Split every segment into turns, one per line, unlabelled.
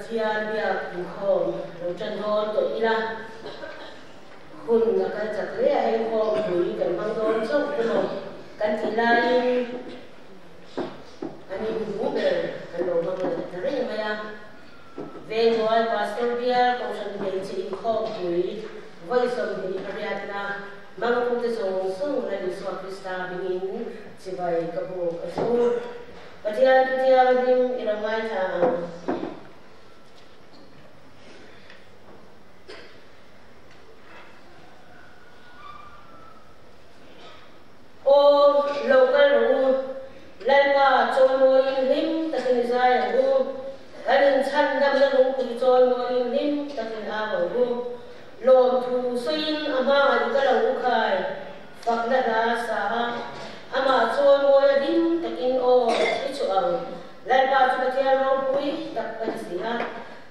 Pathian biak inkhawm lo tan dawn tawh ila, hun a kal chak hle a, hei khawmpui kan hmang dawn chauh emaw kan tih laiin an inhmu ber kan lo hmang leh ta reng mai a. Venghuai Pastor Bial Kohhran Hmeichhe Inkhawmpui vawi 28na hmangtute zawng zawng Lal Isua Krista hmingin chibai ka buk a chu. Pathian thu thianghlim i lo ngaithla ang. Aw, lo kal rawh u, Lalpa chawimawiin hlim takin i zai ang u, kan inchhandamna lungpui chawimawiin hlim takin au ang u. Lawmthu sawiin a hmaah i kal ang u khai, fakna hla sa a, amah chawimawi a hlim takin aw i chhuah ang. Lalpa chu Pathian ropui tak a ni si a,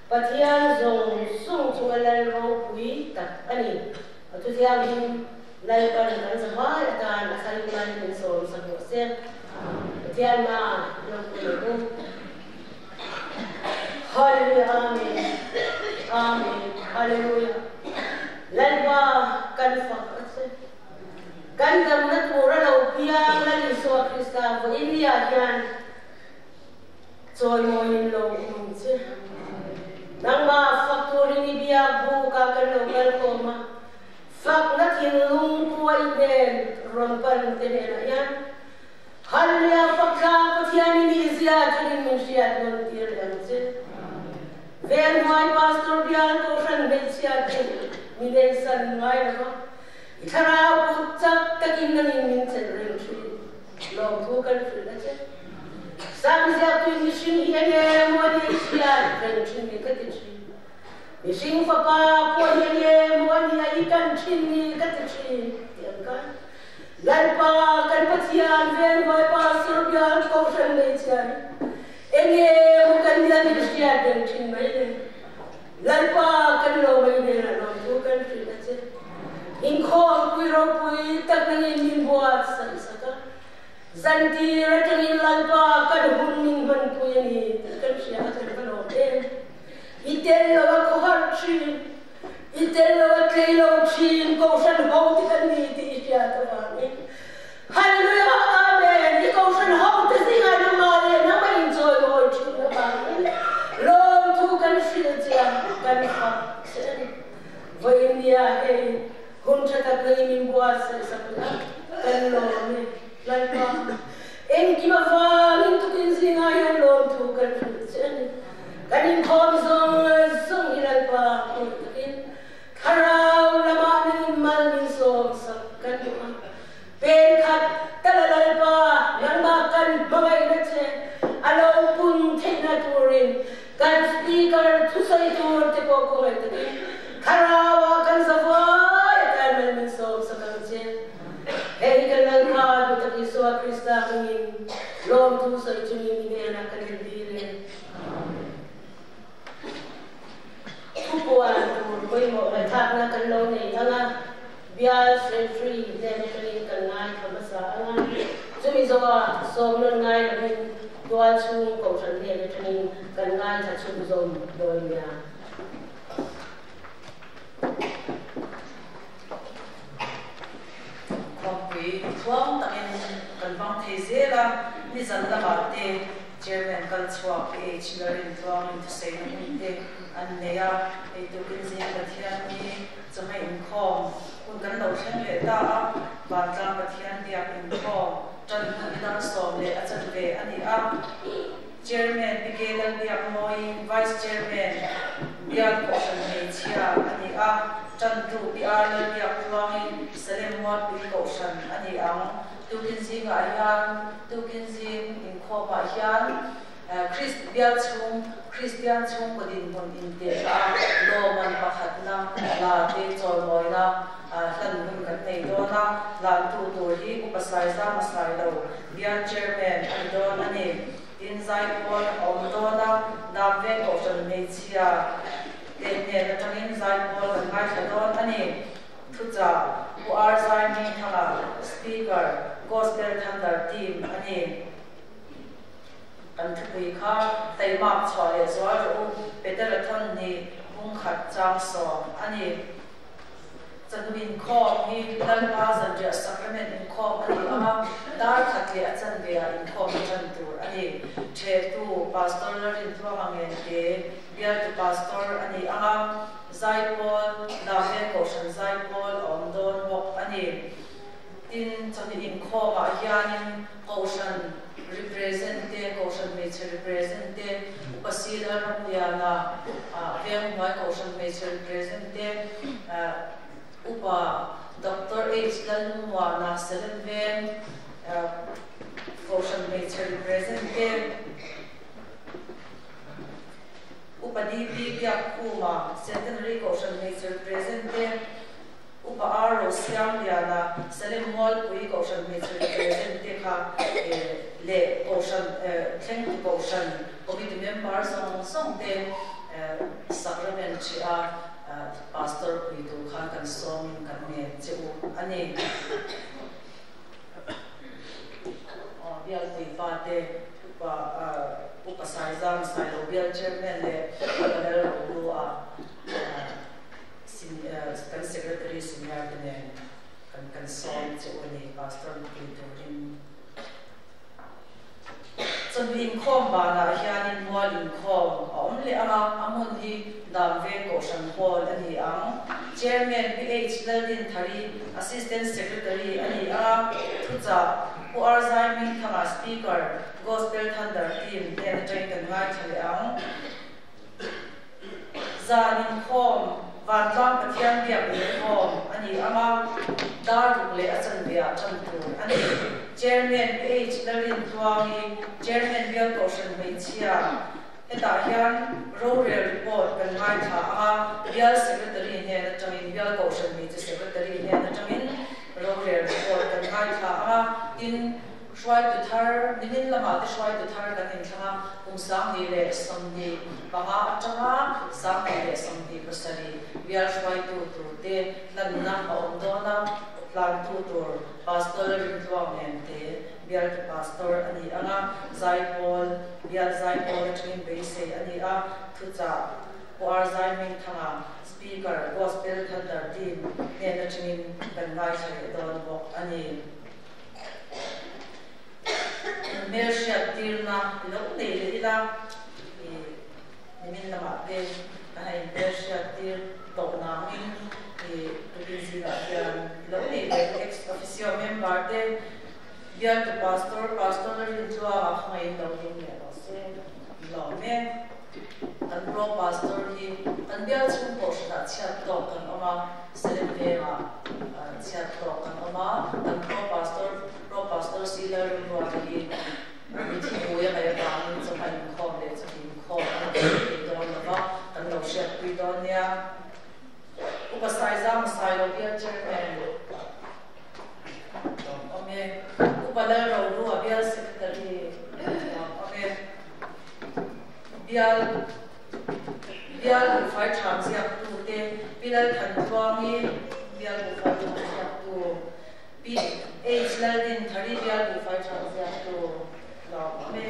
Pathian zawng zawng chunga Lal ropui tak a ni. A thuthianghlim Lalpan kan zavai atan a thlarin mai min sawm sak rawh se. Pathian ma lo pui ang u. Hallelujah Amen Amen Hallelujah Lalpa kan fak a che. Kan damna tur a lo piang Lal Isua Krista vawiin niah hian chawimawiin lo awm ang che. Nangmah fak turin i biak bukah kan lo kal khawm a, fakna thinlung puai hnen rawn pan te hnenah hian Hallelujah fakthla Pathian i nihzia chunin min hriat nawn tir leh ang che. Venhmai Pastor Bial Kohhran hmeichhia te mi nensan ngai lo va, i thlarau kut chak takin nangin min chelh reng thin. Lawmthu kan hrilh a che. Sam ziaktuin mihring hi enge maw a nih hriat reng thin ni ka ti thin. Mihring fapa pawh hi enge maw a nih a i kan thin ni ka ti thin tih ang khan Lalpa kan Pathian Venghmai Pastor Bial Kohhran Hmeichhia hi enge maw kan nih a nih hriat reng thin mai le. Lalpa kan lo mai hnenah lawmthu kan hrilh a che. Inkhawmpui ropui tak nangin min buatsaih sak a, zantir atangin Lalpa kan hun min hmanpui a ni tih kan hria a, kan va lawm em. I tel lo a khawharh thin, i tel lo a tlei lo thin, Kohhran ho te kan ni tih i hriat avangin Hallelujah Amen i Kohhran ho te zingah nangmah leh nangmah inchawimawi thin avangin lawmthu kan hrilh che a, kan fak che a ni. Vawiin nia hei hun tha tak nei min buatsaih sak la, kan lawm e. Lalpa, engkim avangin tukin zingah hian lawmthu kan hrilh che a ni. Kan inkhawm zawng zawng hi Lalpa hmuh takin thlarau lamah nangin mal min sawm sak kan duh a. Pen khat tala Lalpa, nangmah kan hmangaihna che a lo pun theihna turin Kan speaker thusawi tur te pawh khawngaih takin Thlarau ah kan zavai a tlai mai min sawm sak ang che. Hei hi kan Lalpa duhtak Isua Krista hmingin lawmthu sawi chungin i hnenah kan indil e. Thupuan tur pawimawh ngaihthlakna kan lo nei ang a, Bial Secretary hnen atangin kan ngaithla hmasa ang a, chumi zawhah sawm nawn ngai lovin Tual chhung kohhran hnen atangin kan ngaithla chhunzawm dawn nia.
Khuangpui tluang takin kan hmang thei zel a, nizan lamah te Chairman kal chhuak PH Larin tluangin thusaina hun te an nei a, eitur inzing Pathian hi chawhmeh inkhawm hun kan lo thleng leh ta a, Vantlang Pathian biak inkhawm tan hun i dang 10:15 a ni a. Chairman Pi K Lalbiakmawiin Vice Chairman Bial Kohhran Hmeichhia a ni a, tantu Pi R Lalbiaktluangin Salem Mualpui Kohhran a ni ang. Tukin zingah hian tukin zing inkhawmah hian Krist bial chhung Kristian chhungkaw dinhmun intehna a lawman pakhatna la te chawimawina hlan hun kan nei dawn a, hlantu tur hi Upa Saizama Sailo bial Chairman a ni dawn a ni. Tin Zaipawl a awm dawn a, Damveng Kohhran hmeichhia te hnen atangin Zaipawl kan ngaithla dawn a ni. Thuchah, Pu R Zaihmingthanga, Speaker, Gospel Thunder Team a ni. Kan thupui kha taimak chhuah leh zual rawh u, Petera thawn hnih bung khat chang sawm a ni. Chawhnu inkhawm hi Lalpa zanriah sacrament inkhawm a ni ang a, dar khat leh a chanve ah inkhawm a tan tur a ni. Ṭhehtu Pastor Lalrintluanga Ngente, Bialtu Pastor a ni ang a, Zaipawl, Damleng Kohhran Zaipawl a awm dawn bawk a ni. Tin, chawhnu inkhawmah hianin Kohhran represent te, Kohhran hmeichhe represent te, Upa Si Lalramliana, Venghnuai Kohhran hmeichhe represent te, Upa Doctor H Lallungmuana, Salem Veng Kohhran hmeichhe represent te, Upa DP Biakkhuma, Centenary Kohhran hmeichhe represent te, Upa R Rosiamliana, Salem Mualpui Kohhran hmeichhe represent te kha leh Kohhran thlengtu Kohhran Committee member zawng zawng te sacrament ṭhih a Pastor pui tur khan kan sawmin kan ngen che u a ni. Bialpui pa te Upa Upa Saizam Sailo Bial Chairman leh Upa Lalrohlua Kan Secretary Senior te nen kan kan sawm che u a ni Pastor nupui turin. Chawhnu inkhawm banah hianin mual inkhawm a awm leh ang a, a hmun hi Damveng Kohhran Hall a ni ang. Chairman PH Laldinthari, Assistant Secretary a ni a, thuchah Pu Arzai Hmingthanga Speaker, Gospel Thunder Team hnen atangin kan ngaithla leh ang. Zan inkhawm, Vantlang Pathian biak inkhawm a ni ang a, dar ruk leh a chanve ah tan tur a ni. Chairman PH Lalrintluangi, Chairman Bial Kohhran Hmeichhia, hetah hian rorel report kan ngaithla ang a, Bial Secretary hnen atangin, Bial Kohhran Hmeichhe Secretary hnen atangin rorel report kan ngaithla ang a, tin, Hruaitu thar, nimin lamah te hruaitu thar kan inthlang a, kum 2025 atanga 2027 bial hruaitu turte hlanna a awm dawn a, hlantu tur Pastor Rintluang nen te bialtu Pastor a ni ang a, Zaipawl, bial Zaipawl atangin beisei a ni a, thuchah Pu Arzai Hmingthanga, Speaker, Gospel Thunder Team hnen atangin kan ngaithla leh dawn bawk a ni. Hmelhriat tirna lo nei leh ila i nimin lamah te kan han inhmelhriat tir tawh nangin i tukin zingah hian lo nei leh ex officio member te bialtu pastor pastor la rintluanga khawngaih in lo ding leh rawh se lawm e. Kan pro pastor hi kan bial chhung kohhranah chhiat tawk kan awm a, Salem vengah chhiat tawk kan awm a, kan pro pastor pro pastor si Lalrimruata hi mithi pui a ngaih avangin chawhma inkhawm leh chawhni inkhawm a lo thlen thei dawn lo va, kan lo hriatpui dawn nia. Upa Saizama Sailo bial chairman lawm awm e. Upa Lalrohlua bial secretary lawm awm e. Bial Bial buhfai ṭham ziaktute Pi Lalthantluangi, Bial buhfai ṭham ziaktu Pi H Laldinthari, Bial buhfai ṭham ziaktu Lawm e.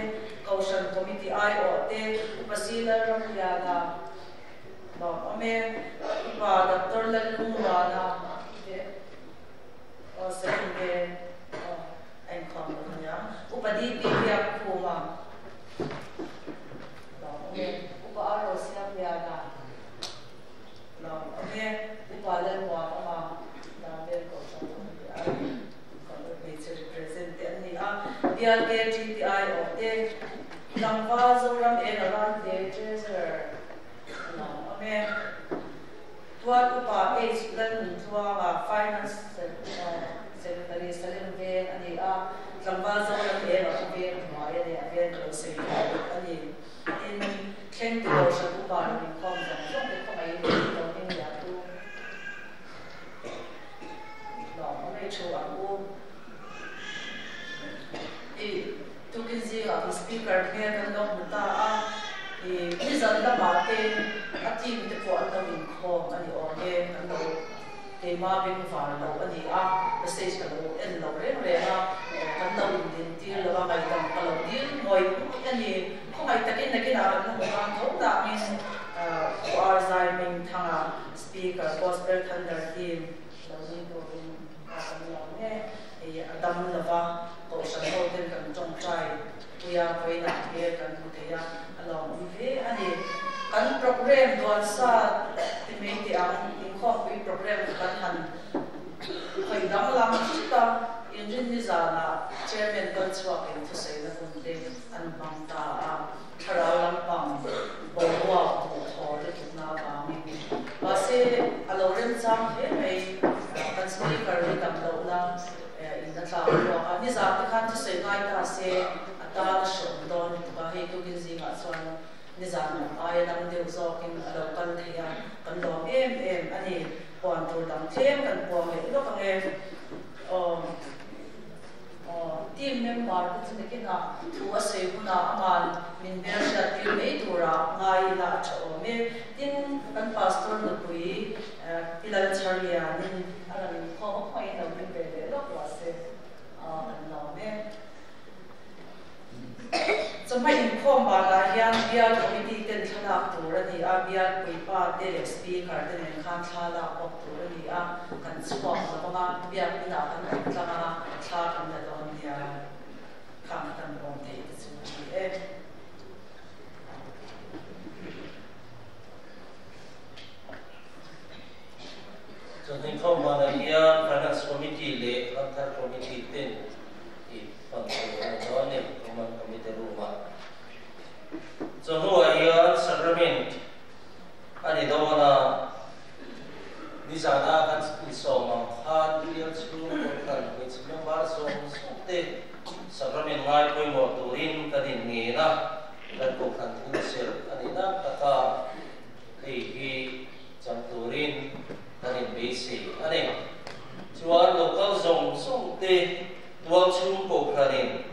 Kohhran Committee aiawhte Upa Si Lalramliana, Lawm e. Upa Doctor Lallungmuana te aw Salim Veng aw a inkhawm lo ania. Upa DP Biakkhuma. Lawm awm e. Upa a ro siam lian a. Lawm awm e. Upa Lalmuan awm a. Dan vel koh ṭha lo ni a. Kan awm hmeichhe represent te an ni a. Bial KTPI awm te. Tlangval Zoram eng a ran te Treasurer. Lawm awm e. Tual Upa H Lalnuntluanga Finance Secretary Salem Veng a ni a, tlangval Zoram eng a khaw veng hnuai a ni, a veng ka lo sawi thei bawk a ni. Tin, thlengtu Kohhran Upa lo inkhawm zawng zawng te khawngaih in lo hming leh a thu lawm awm ei thu ang u. I tukin zingah kan Speaker hmel kan lo hmu ta a, i nizan lamah te a team te pawh an lo inkhawm a ni awm e, kan lo keima beng var lo a ni a, message ka lo en lo reng reng a, kan lo indin tir lo a, ngaihdam ka lo dil ngawih ngawih a ni. dam lova kohhran ho ten kan tawngtai puia vawiinah hmel kan hmu thei a, a lawmawm hle a ni. Kan programme duan sa ti mai teh ang, inkhawmpui programme kha kan han khawih danglam hret a, inrinni zanah Chairman kal chhuakin thusawina hun te an hmang ta a, thlarau lampang boruak duhthaw lutukna avangin. Mahse, a lo remchang hle mai, kan Speaker hi dam lohna in a tlak ruak a, nizan te khan thusawi ngai ta se a tan a hreawm dawn lutuk a, hei tukin zingah chuan nizan lam aia dang deuh zawkin a lo kal thei a, kan lawm em em a ni. Puan tur dang tlem kan puang leh lawk ang e. Aw aw team member te chu nikinah thu a sawi hunah aman min hmel hriat tir mai tura ngai ila a tha awm e. Tin, kan pastor nupui Pi Lalchharlianin a rawn inkhawm a khawihin lo ding ve leh lawk rawh se. Aw kan lawm e. Chawhma inkhawm banah hian Bial Committee ten thlalak tur a ni a, Bial puipa te leh Speaker te nen khan thla lak bawk tur a ni a, kan chhuak lo vang a, Biak inah kan awm tlang a, thla kan la dawn nia, khang kan awm theih te chu a ni e.
Chawhma inkhawm banah hian Finance Committee leh Ramthar Committee ten i fan tur a ni dawn ni, Roman Committee room-ah. Chawhnuah hian Sacrament a ni dawn a, nizana kan insawm ang khan bial chhung kawrkan hmeichhe member zawng zawng te Sacrament ngai pawimawh turin kan inngen a, kan kohhran thil serh a nih nak taka hei hi chang turin kan inbeisei a ni. Chuan local zawng zawng te tualchhung kohhranin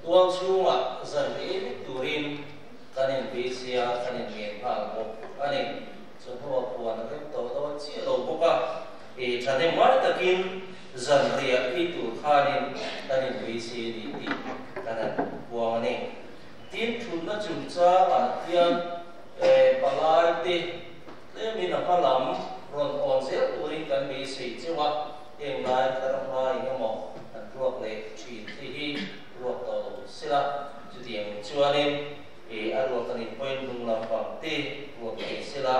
tualchhungah zan rih vek turin kan inbeisei a, kan inngen nghal bawk a ni. Chawhnuah puan a rem tawh dawn chiah lo bawk a, i thahnem ngai takin zan riah ei tur khanin kan inbeisei a ni tih kan han puang a ni. Tin, thutna chungchangah hian palai te Tlemin a hma lam rawn awn zel turin kan beisei cheu a, heng lai thar hma eng emaw kan ruak leh thin te hi ruak tawh lo sela, chutiang chuanin i a ruak a nih pawhin hnung lampang te ruak thei sela,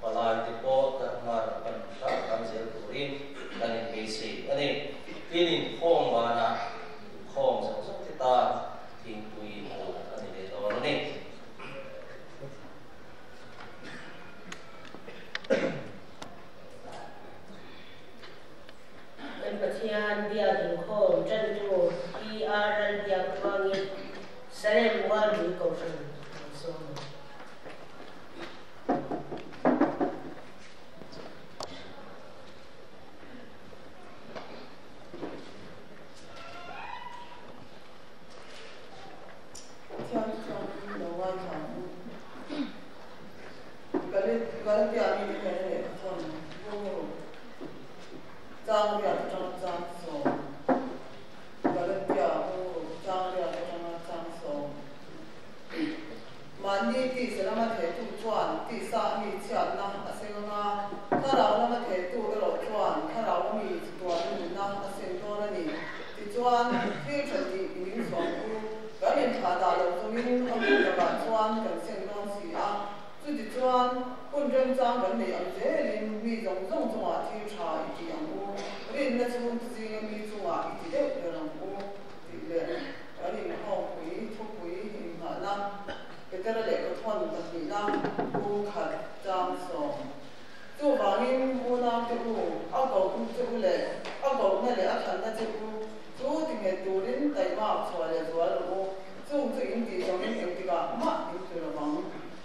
palai te pawh thar hma rawn pan hram hram zel turin kan inbeisei a ni. Tin, inkhawm vanah inkhawm zawng zawng te tan thingpui hmuh a ni leh dawn a ni.
Kan Pathian biak inkhawm tantu PR Lalbiak hmangin Salem Mualpui Kohhran an sawm ang.
Pathian chuan lo ngaithla ang u. Galatia mite hnena lehkha thawn bung chang riat atanga chang sawm. Galatia bung chang riat atanga chang sawm. Mahni tisa lama thehtu chuan tisa a mi chhiatna a seng anga, thlarau lama thehtu erawh chuan thlarau a mi chatuan nunna a seng dawn a ni. Tichuan, thil tha tih i min sawm u, kan inthlah dah loh chungin a hun takah chuan kan seng dawn si a. Chutichuan, hun remchang kan neih ang zelin mi zawng zawng chungah thil tha i ti ang u, rinna chhungte zinga mi chungah i ti deuh ber ang u, tih leh kan inkhawmpui thupui inngahna Petera lehkhathawn pahnihna pumkhat chang sawm. Chuvangin, unaute u, a kohna che u leh a kohna leh a thlanna che u chu tinghet turin taihmak chhuah leh zual rawh u. Chung chu in tih zawngin engtikah mah in tlu lo vang.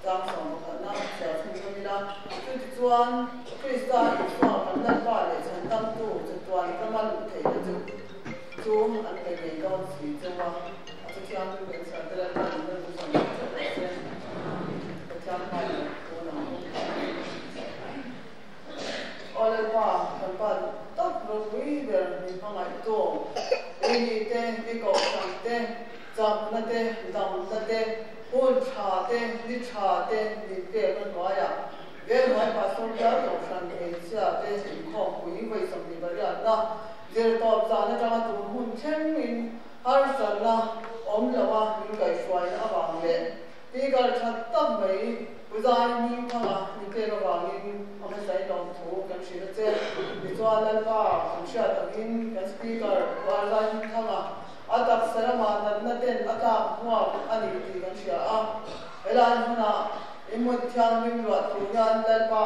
Chang sawm pakhatna chhiar chhun zawm ila, chutichuan Krista Isua kan Lalpa leh Chhantamtu chatuan rama luh theihna chu chu an pe ngei dawn si cheu a. A chutiang chu kan chhiar te Lalpa in rilru zawng zawng chauh rawh se. Pathian hmaiah tun ang u. Aw Lalpa, kan Pa duh tak ropui ber min hmangaihtu, i ni te, i kohhran te, chakna te, damna te, hun tha te, ni tha te min pekna hnuaiah Venhnuai Pastor bial kohhran hmeichhia te inkhawmpui vawi 28na. Zir tawp zan atanga tun hun thlengin harsatna awm loa min kaihhruaina avang leh speaker tha tak mai Pu Zai Hmingthanga min pek avangin a hmasain lawmthu kan hrilh a che. Tichuan Lalpa kan hriat angin kan speaker Pu Arzai Hmingthanga a taksa lamah natna ten a tlak hmuak a ni tih kan hria a. Helai hmunah i hmun thianghlim luah tur hian Lalpa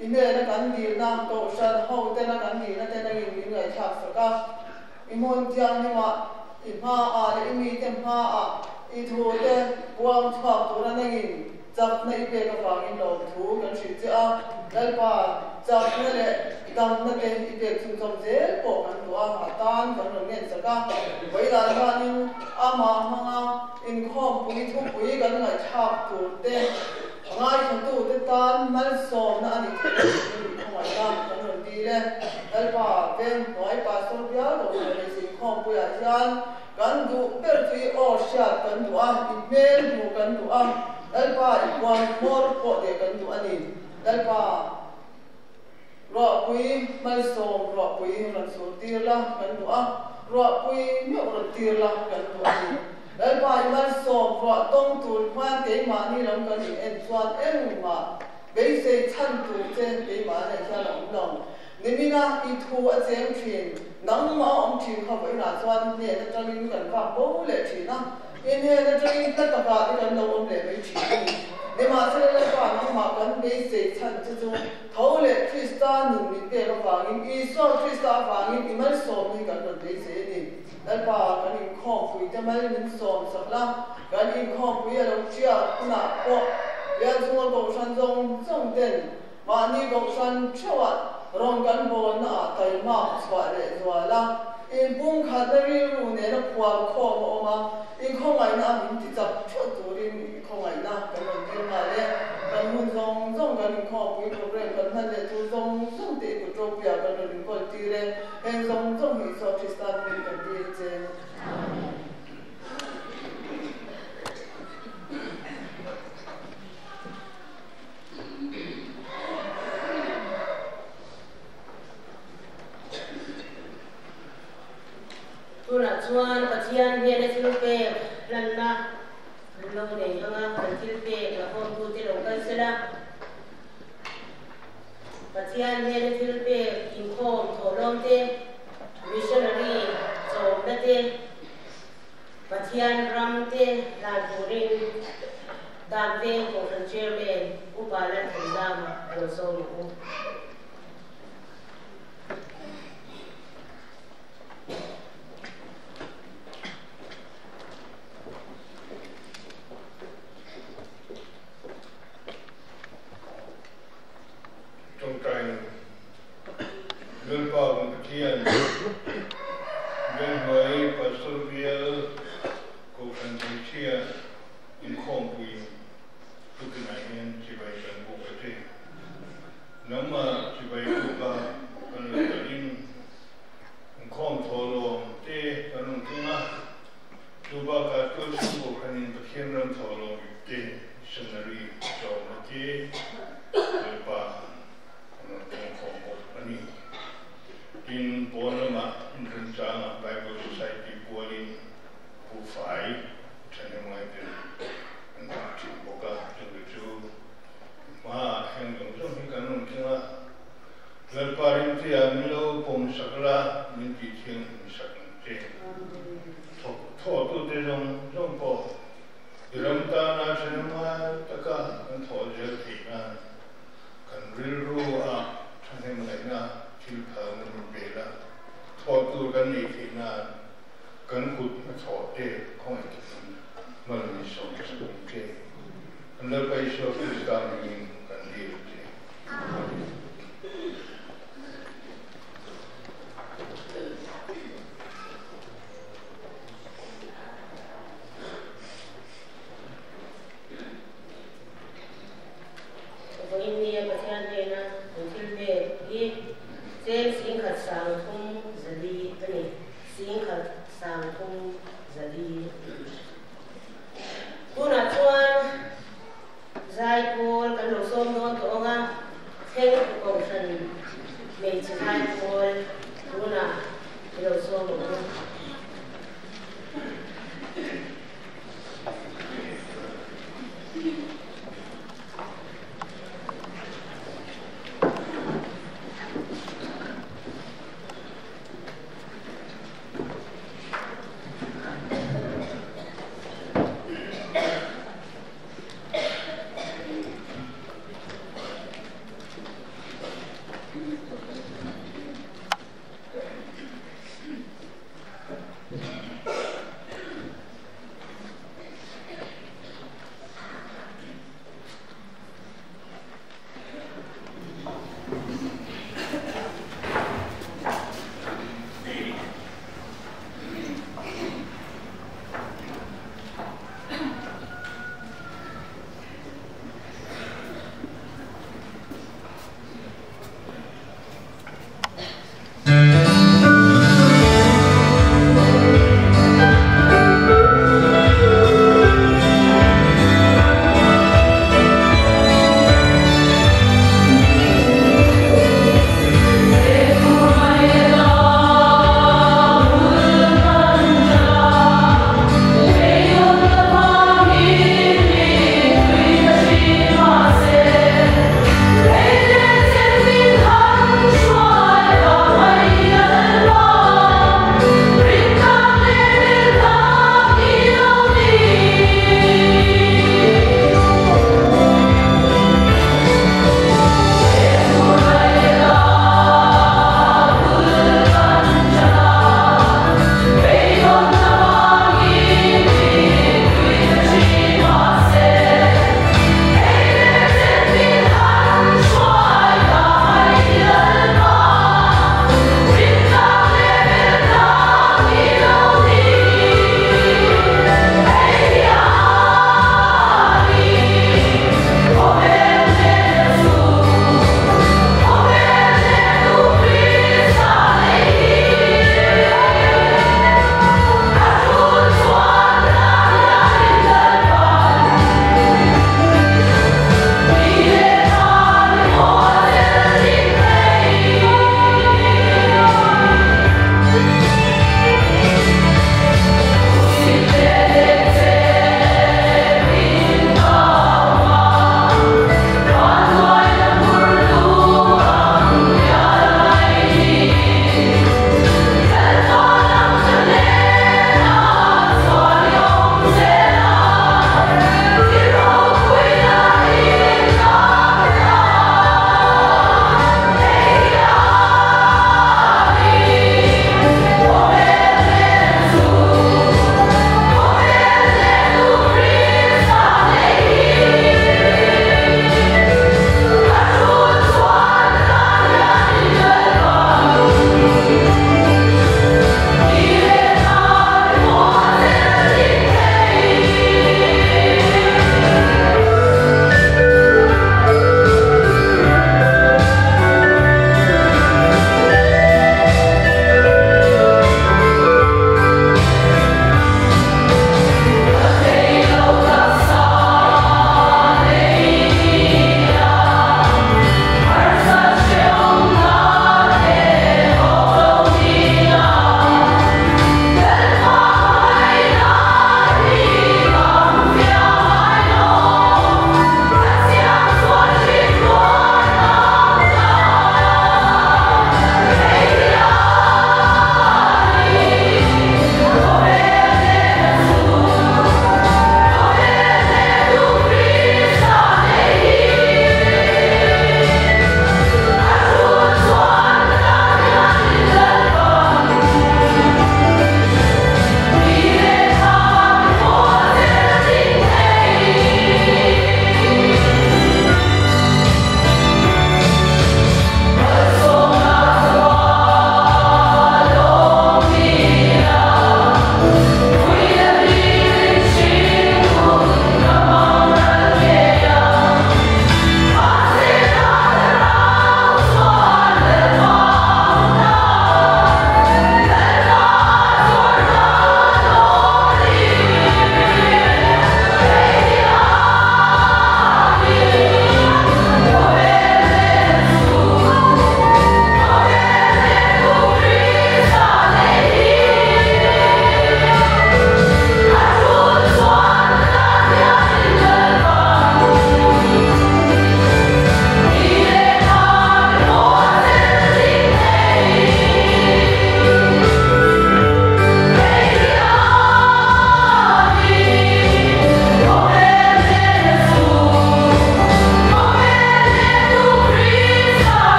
I hnena kan dilna, Kohhran ho tena kan dilna te nangin min ngaihthlak sak a. I hmun thianghlimah, i hmaah leh i mite hmaah i thute puang chhuak tura nangin chakna i pek avangin lawmthu kan hrilh che a. Lalpa, chakna leh damna te i pek chhunchawm zel pawh kan duh a, a tan kan rawn ngen sak a. Vawilah hianin amah hmanga inkhawmpui thupui kan ngaihthlak tur te, A ngaithlatute tan malsawmna a ni theih loh chu i khawngaihna kan rawn dil e. Lalpa, veng hnuai pastor bial lo hmuh leh zingkhawmpuiah hian kan duh ber chu i aw hriat kan duh a, i hmel hmuh kan duh a, Lalpa i puan hmawr pawh deh kan duh a ni. Lalpa, ruahpui malsawm ruahpui rawn sur tir la kan duh a, ruahpui meuh rawn tir la kan duh a ni. Lalpa i malsawm ruah tawng tur hman keimahni lam kan in en chuan engmah beisei chhan tur che keimah nei hian a awm lo. Nimina i thu a cheng thin, nangmah a awm thin kha vawiinah chuan i hnen atangin kan vak bo leh thin a, i hnen atangin hla takah te kan lo awm leh mai thin a ni. Nimahsela Lalpa nangmah kan beisei chhan che chu tho leh Krista nun min pek avangin, Isua Krista avangin i malsawmna hi kan rawn beisei a ni. Lalpa, kan inkhawmpui te mal min sawm sak la, kan inkhawmpui a lo ṭiak hunah pawh Lianchhunga Kohhran zawng zawng ten mahni Kohhran ṭheuhah rawn kan bawlna ah taimak chhuah leh zual a, inpumkhatna rilru nena phuar khawm a awm a, inkhawngaihna a min ti chak ṭheuh turin i khawngaihna kan rawn dil nghal e. Kan hun zawng zawng kan inkhawmpui program kan hman leh tur zawng zawng te i kut ropuiah kan rawn inkawl tir e. Heng zawng zawng hi Isua Krista hming kan dil che. Amen.
Tunah chuan Pathian hnena thil pek hlanna an lo nei ang a, kan thil pek la khawmtute lo kal sela. Pathian hnena thil pek inkhawm thawhlawm te, missionary chawmna te, Pathian ram te hlan turin Dan Veng Kohhran Chairman Upa Lalthanzama a rawn sawm ang u.
Tawngtaina Lalpa kan Pathian, Venhnuai Pastor Bial Kohhran Hmeichhia Inkhawmpui tukinah hian chibai kan buk a che. Nangmah chibai buka kan lo kalin inkhawm thawhlawm te kan rawn keng a, chu bakah Tualchhung Kohhranin Pathian ram thawhlawm ipte Missionary tlawmna te Lalpa an rawn kawngkhawm bawk a ni. Tin, pawn lamah inremchangah Bible Society pualin buhfai thahnemngai ten an dah thin bawk a, chumi chu hmaah heng zawng zawng hi kan rawn thleng a, Lalpa rimtuiah min lo pawm sak la, min tih thianghlim sak ang che. Thawk thawhtute zawng zawng pawh I ram tana thahnemngai taka kan thawh zel theih nan kan rilru ah thahnemngaihna thil phalna min pe la, thawh tur kan neih theih nan kan kut hnathawh te khawngaih takin mal min sawm sak ang che. Kan Lalpa Isua Krista hmingin kan dil che. Amen.
Vawiin nia Pathian hnena an thil pek hi cheng singkhat sangthum zali a ni, singkhat sangthum zali. Tunah chuan zaipawl kan lo sawm dawn tawh ang a, thleng kohhran hmeichhe zaipawl tunah.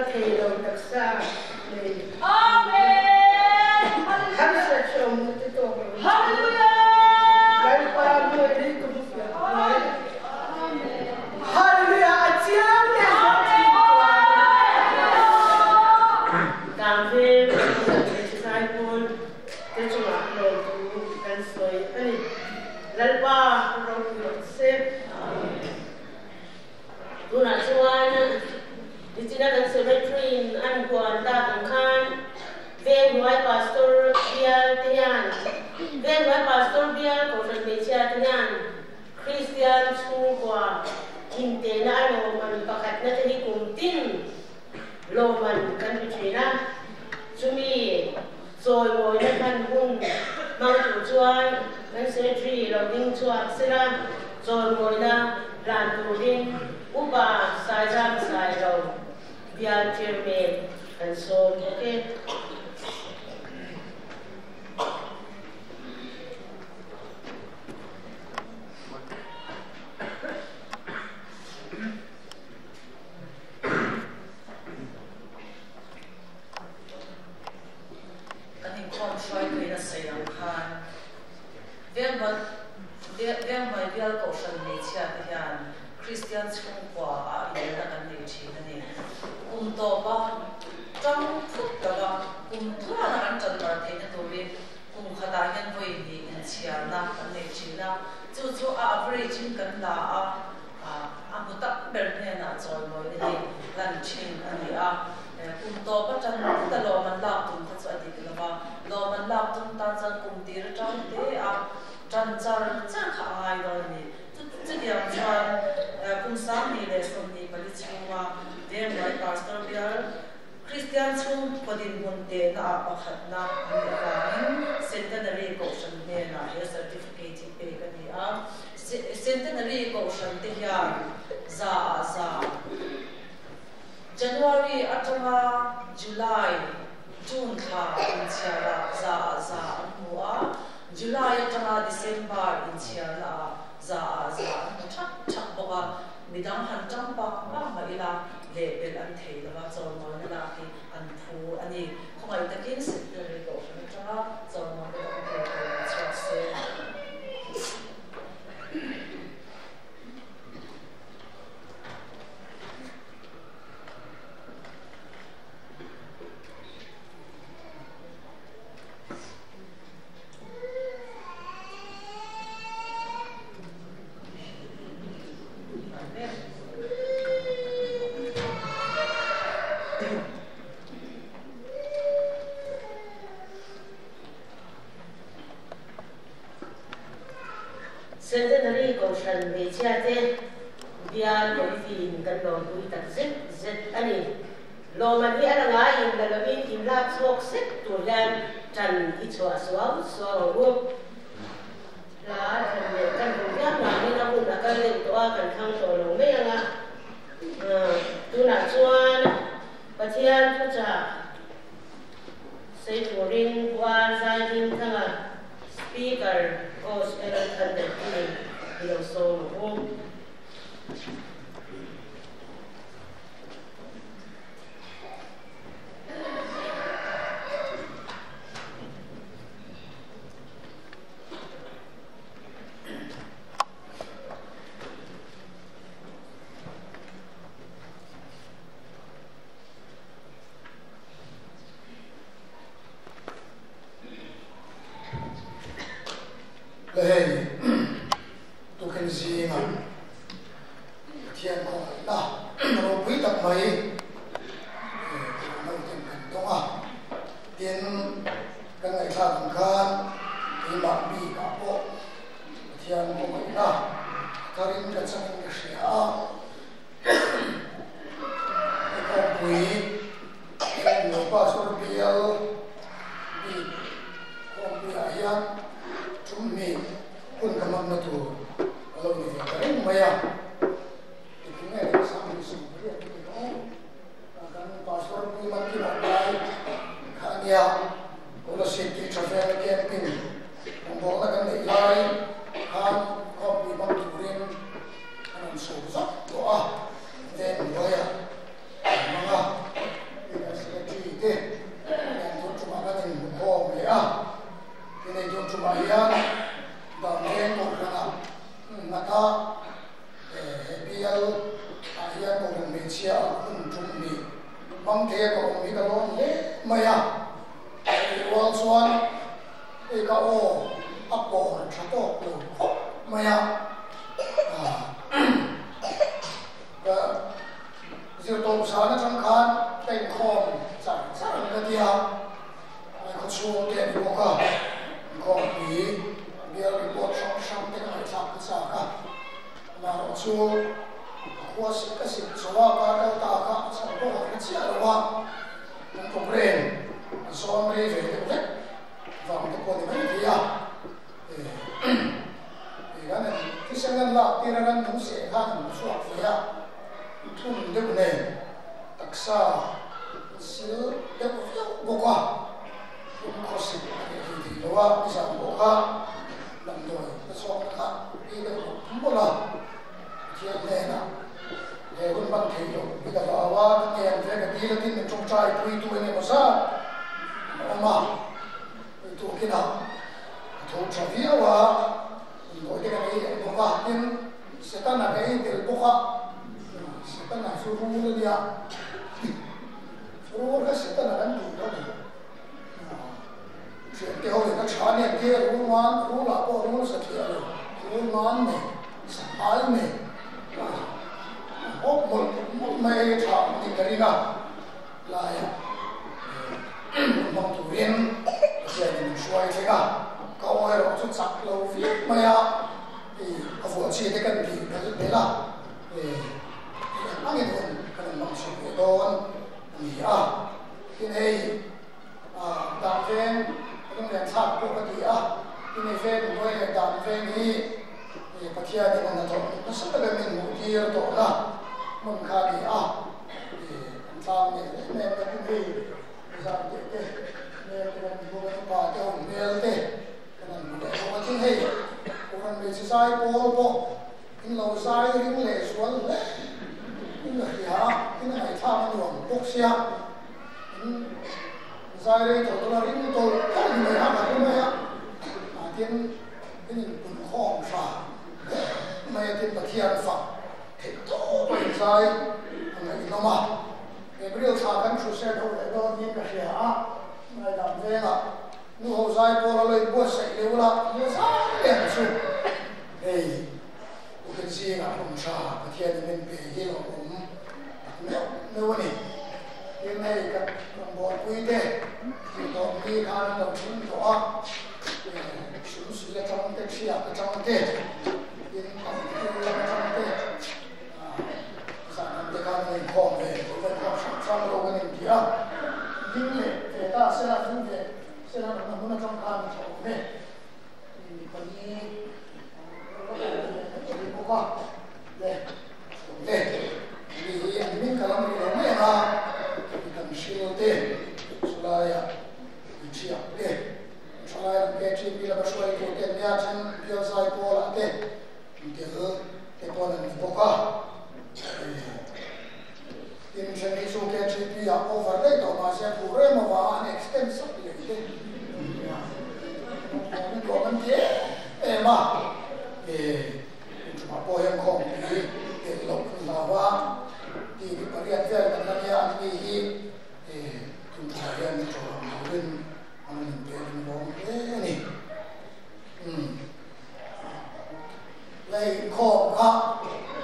Kal thei lo taksa nei.
Amen.
Hamsa chom te to ko.
Hallelujah.
Lalpa mo ri ko mu ya. Amen. Hallelujah. Achiang le zo chi ko. Kang ve sai pol te chunga lo tu kan soi ani. Lalpa ro pu se. Tuna chuan Nichina kan secretary an kuan ta kan khan veng huai pastor bial te hian veng huai pastor bial ko ran hmeichhia te hian Christian chhungkua inte na a lawman pakhat na te hi kum tin lawman kan ti thin a chumi chawi mawi na hman hun hmang tur chuan kan secretary lo ding chhuak sela chawi mawi na hlan turin upa saizam sai lo bial chairman kan sawm bawk e.
Kan inkhawm hruaituin a sawi ang khan Vengmai bial kohhran hmeichhia te hian Kristian chhungkua ah inelna kan nei thin a ni. Kum tawpa tang phut lova kum tluana kan tan mar theihna turin kum khatah hian vawi hnih inchhiarna kan nei thin a, chu chu a average in kan la a, a hmu tak ber hnenah chawimawina hi lan thin a ni a. Kum tawpa tan phut a lawm an lak tum kha chu a dik lova, lawm an lak tum tan chuan kum tir atang te a tan char char kha a ngai dawn a ni. Chutiang chuan kum 2024 chhunga Vengmai Pastor bial Kristian chhungkaw dinhmun tehna ah pakhatna an nih avangin Centenary Kohhran hnenah he certificate hi pek a ni a. Centenary Kohhran te hian za ah za January atanga July, June thla inchhiar ah za ah za an hmu a, July atanga December inchhiarna ah za ah za an hmu thak thak bawk a, midang han tang bak bak mah ila leh belh an thei lova chawlmawina lak hi an phu a ni. Khawngaih takin Centenary Kohhran atanga chawlmawina dang tur tur an chhuak se.
Centenary Kohhran hmeichhia te bial committee-in kan lawmpui tak zet zet a ni. Lawman hi a la ngaiin la lovin inlak chhuak sek tur hian tan i chhuah suau suau ang u. Hla thlan leh kan hmu viau vangin a hun a kal deuh tawh a, kan thlang tawh lo mai ang a. Tunah chuan Pathian thuchah sawi turin Puar Zaidingthanga Speaker Gospel Thunder Team i lo sawm ang u.
Le hei tukin zinga Pathian khawngaihna ropui tak mai nauten kan tawng a, tin kan ngaihthlak ang khan keimah bikah pawh Pathian khawngaihna tharin ka changin ka hria a, Inkhawmpui Heng Pastor bial bik khawmpuiah hian tum hnih hun ka hmanna tur a lo ni ve ta reng mai a. Tikin nge leh 2018 te ni aw kan Pastor pui man ki man lai kha a nia Kolasib tih tha vela camping rawngbawlna kan neih lai khan khawmpui hmang turin kan rawn chho zauh tawh a, veng hnuaiah kan hmang a. Hmeichhia hun tum ni hmang thei a ka awm hi ka lawm hle mai a, tih rual chuan hei ka aw a pawr tha tawk lo khawp mai a, ka zirtawp zan atang khan ka inkhawm char char ang ka tia, khaw chhung te a ni bawk a, inkhawmpui bial report hrang hrang te ka ngaihthlak ka chak a. Amaherawh chu a khua sik ka sik chho a, kar kal ta kha a chhan pawh a hre chiah lo a, kan programme a zawn rei ve deuh hlek vang te pawh a ni mai thei a. Ih kan en thisen an lak tir a kan nung seh khan an chhuak ve a, thum deuh nen taksa an sil deuh viau bawk a, thum khawsik a reh hlei thei lo a, nizan pawh kha Damdawi ka chhuak na kha ei deuh rawh mawlh a, Pathian hnenah he hun hman thei loh hi ka hlau a, ka ngen ve ka dil atin min tawngtai pui tu eng emaw zat an awm a, ei tukinah ka tho tha viau a, damdawi te kan ei leh bawk a, tin Setana ka ei tel bawk a, Setana chu rul a nia, rul kha Setana kan tih kha a ni. Thiante ho in a tha nen te rul man, rul ah pawh rul satliah lo, rul man nei, sanghal nei a hawp mawlh mawlh mai a tha ang tih ka ring a, laiah hmang turin Pathian in min hruai thleng a, ka aw erawh chu chak lo viau mai a, a vuah chi te kan tih belh belh a, hei ang angin hun kan han hmang chhuak leh dawn a ni a, tin hei. Dan veng lunglen thlak pawh ka ti a, i veng hnuai leh dan veng hi Pathianin a hnathawh nasa taka min hmuh tir tawhna hmun kha a ni a, an tlang leh em em ka tin hei zan teh te hmel te kan hmu kan upa te ho hmel te kan han hmu leh bawk a, tin hei Kohhran hmeichhe zai pawl pawh in lo zai ring leh zual hle in ka hria a, in a ngaihthlak a nuam bawk sia. Zai rei tawh tawh a ring tawlh tawlh ni mai a ka hre mai a, tin in inpunkhawm tha hle mai a tin Pathian fak theih tawp a inzai a ngaihnawm a, April thla kan thu set ho leh dawn hian ka hria a, ngaidam vengah nu ho zai pawl a lo inbuatsaih leh ula ni zai leh ang chu hei Ukin zingah hun tha Pathianin min pe hi lo awm tak meuh meuh a ni. Tin hei ka rawngbawlpui te tih tawp ni khan an lo thleng tawh a, sumsui atang te, thiak atang te, tin pangpui lam atang te, zan lam te khan an inkhawm ve, tuna inkhawm hrang hrang lo kan inti a, ding leh ve ta sela, ding ve sela rawn hmun atang khan a tha awm e. Mi pali a ni bawk a, le le mi hi an hming ka lam rih lo mai ang a, mi kan hril te chulaiah mi thiak te thalai lam te TP lama hruaitu te an nia then bial zai pawlah te tel te pawn an ni bawk a, tin then hi chu KTP ah over daih tawh mahse a phuh rem avanga an extend sak leh te an nuam an ti em em a, inchungah pawh hian khawmpui telh loh an hlau a, tih hi pariat vel kan la nia an ni hi tunthumah hian tawh ang turin an rawn inpek in a lawm hle a ni. Lei inkhawm kha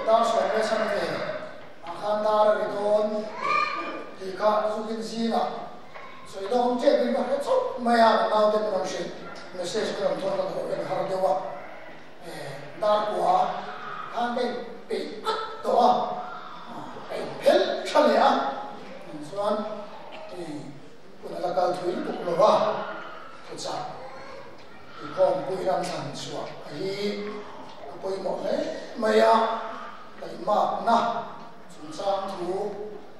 dar sawm leh chhan ve ah khan dar a ri dawn tih kha zukin zingah sawi dawng tep in ka hre chauh mai a, ka naute min rawn hrilh message ka rawn thawn ka lo en har deuh a, dar kua khan ka in peih at tawh a, ka in phelh tha leh a, chuan hun a la kal thui lutuk lo a, thuchah. Inkhawmpui ram thlan chhuah hi a pawimawh hle mai a, taimakna chungchang thu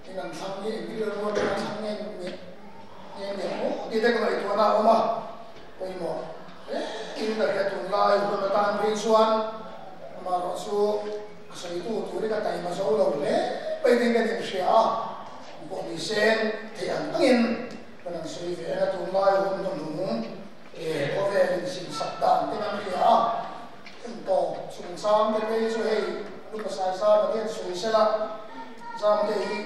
in an thlang hi engti rilru atanga thlang nge nge nge nge maw tih te ka ngaihtuahna a awm a, pawimawh hle in ka hria tunlai hun atan phei chuan amaherawh chu a sawitu tur hi ka taima zo lo hle mai ding ka inhria a, pawh ni sen theih ang angin kan han sawi ve ang a, tunlai hun hnuhnung He khawvel insimsak dan te kan hria a, hun tawp chungchang te phei chu hei nu pasai zar Pathian sawi sela Zam te hi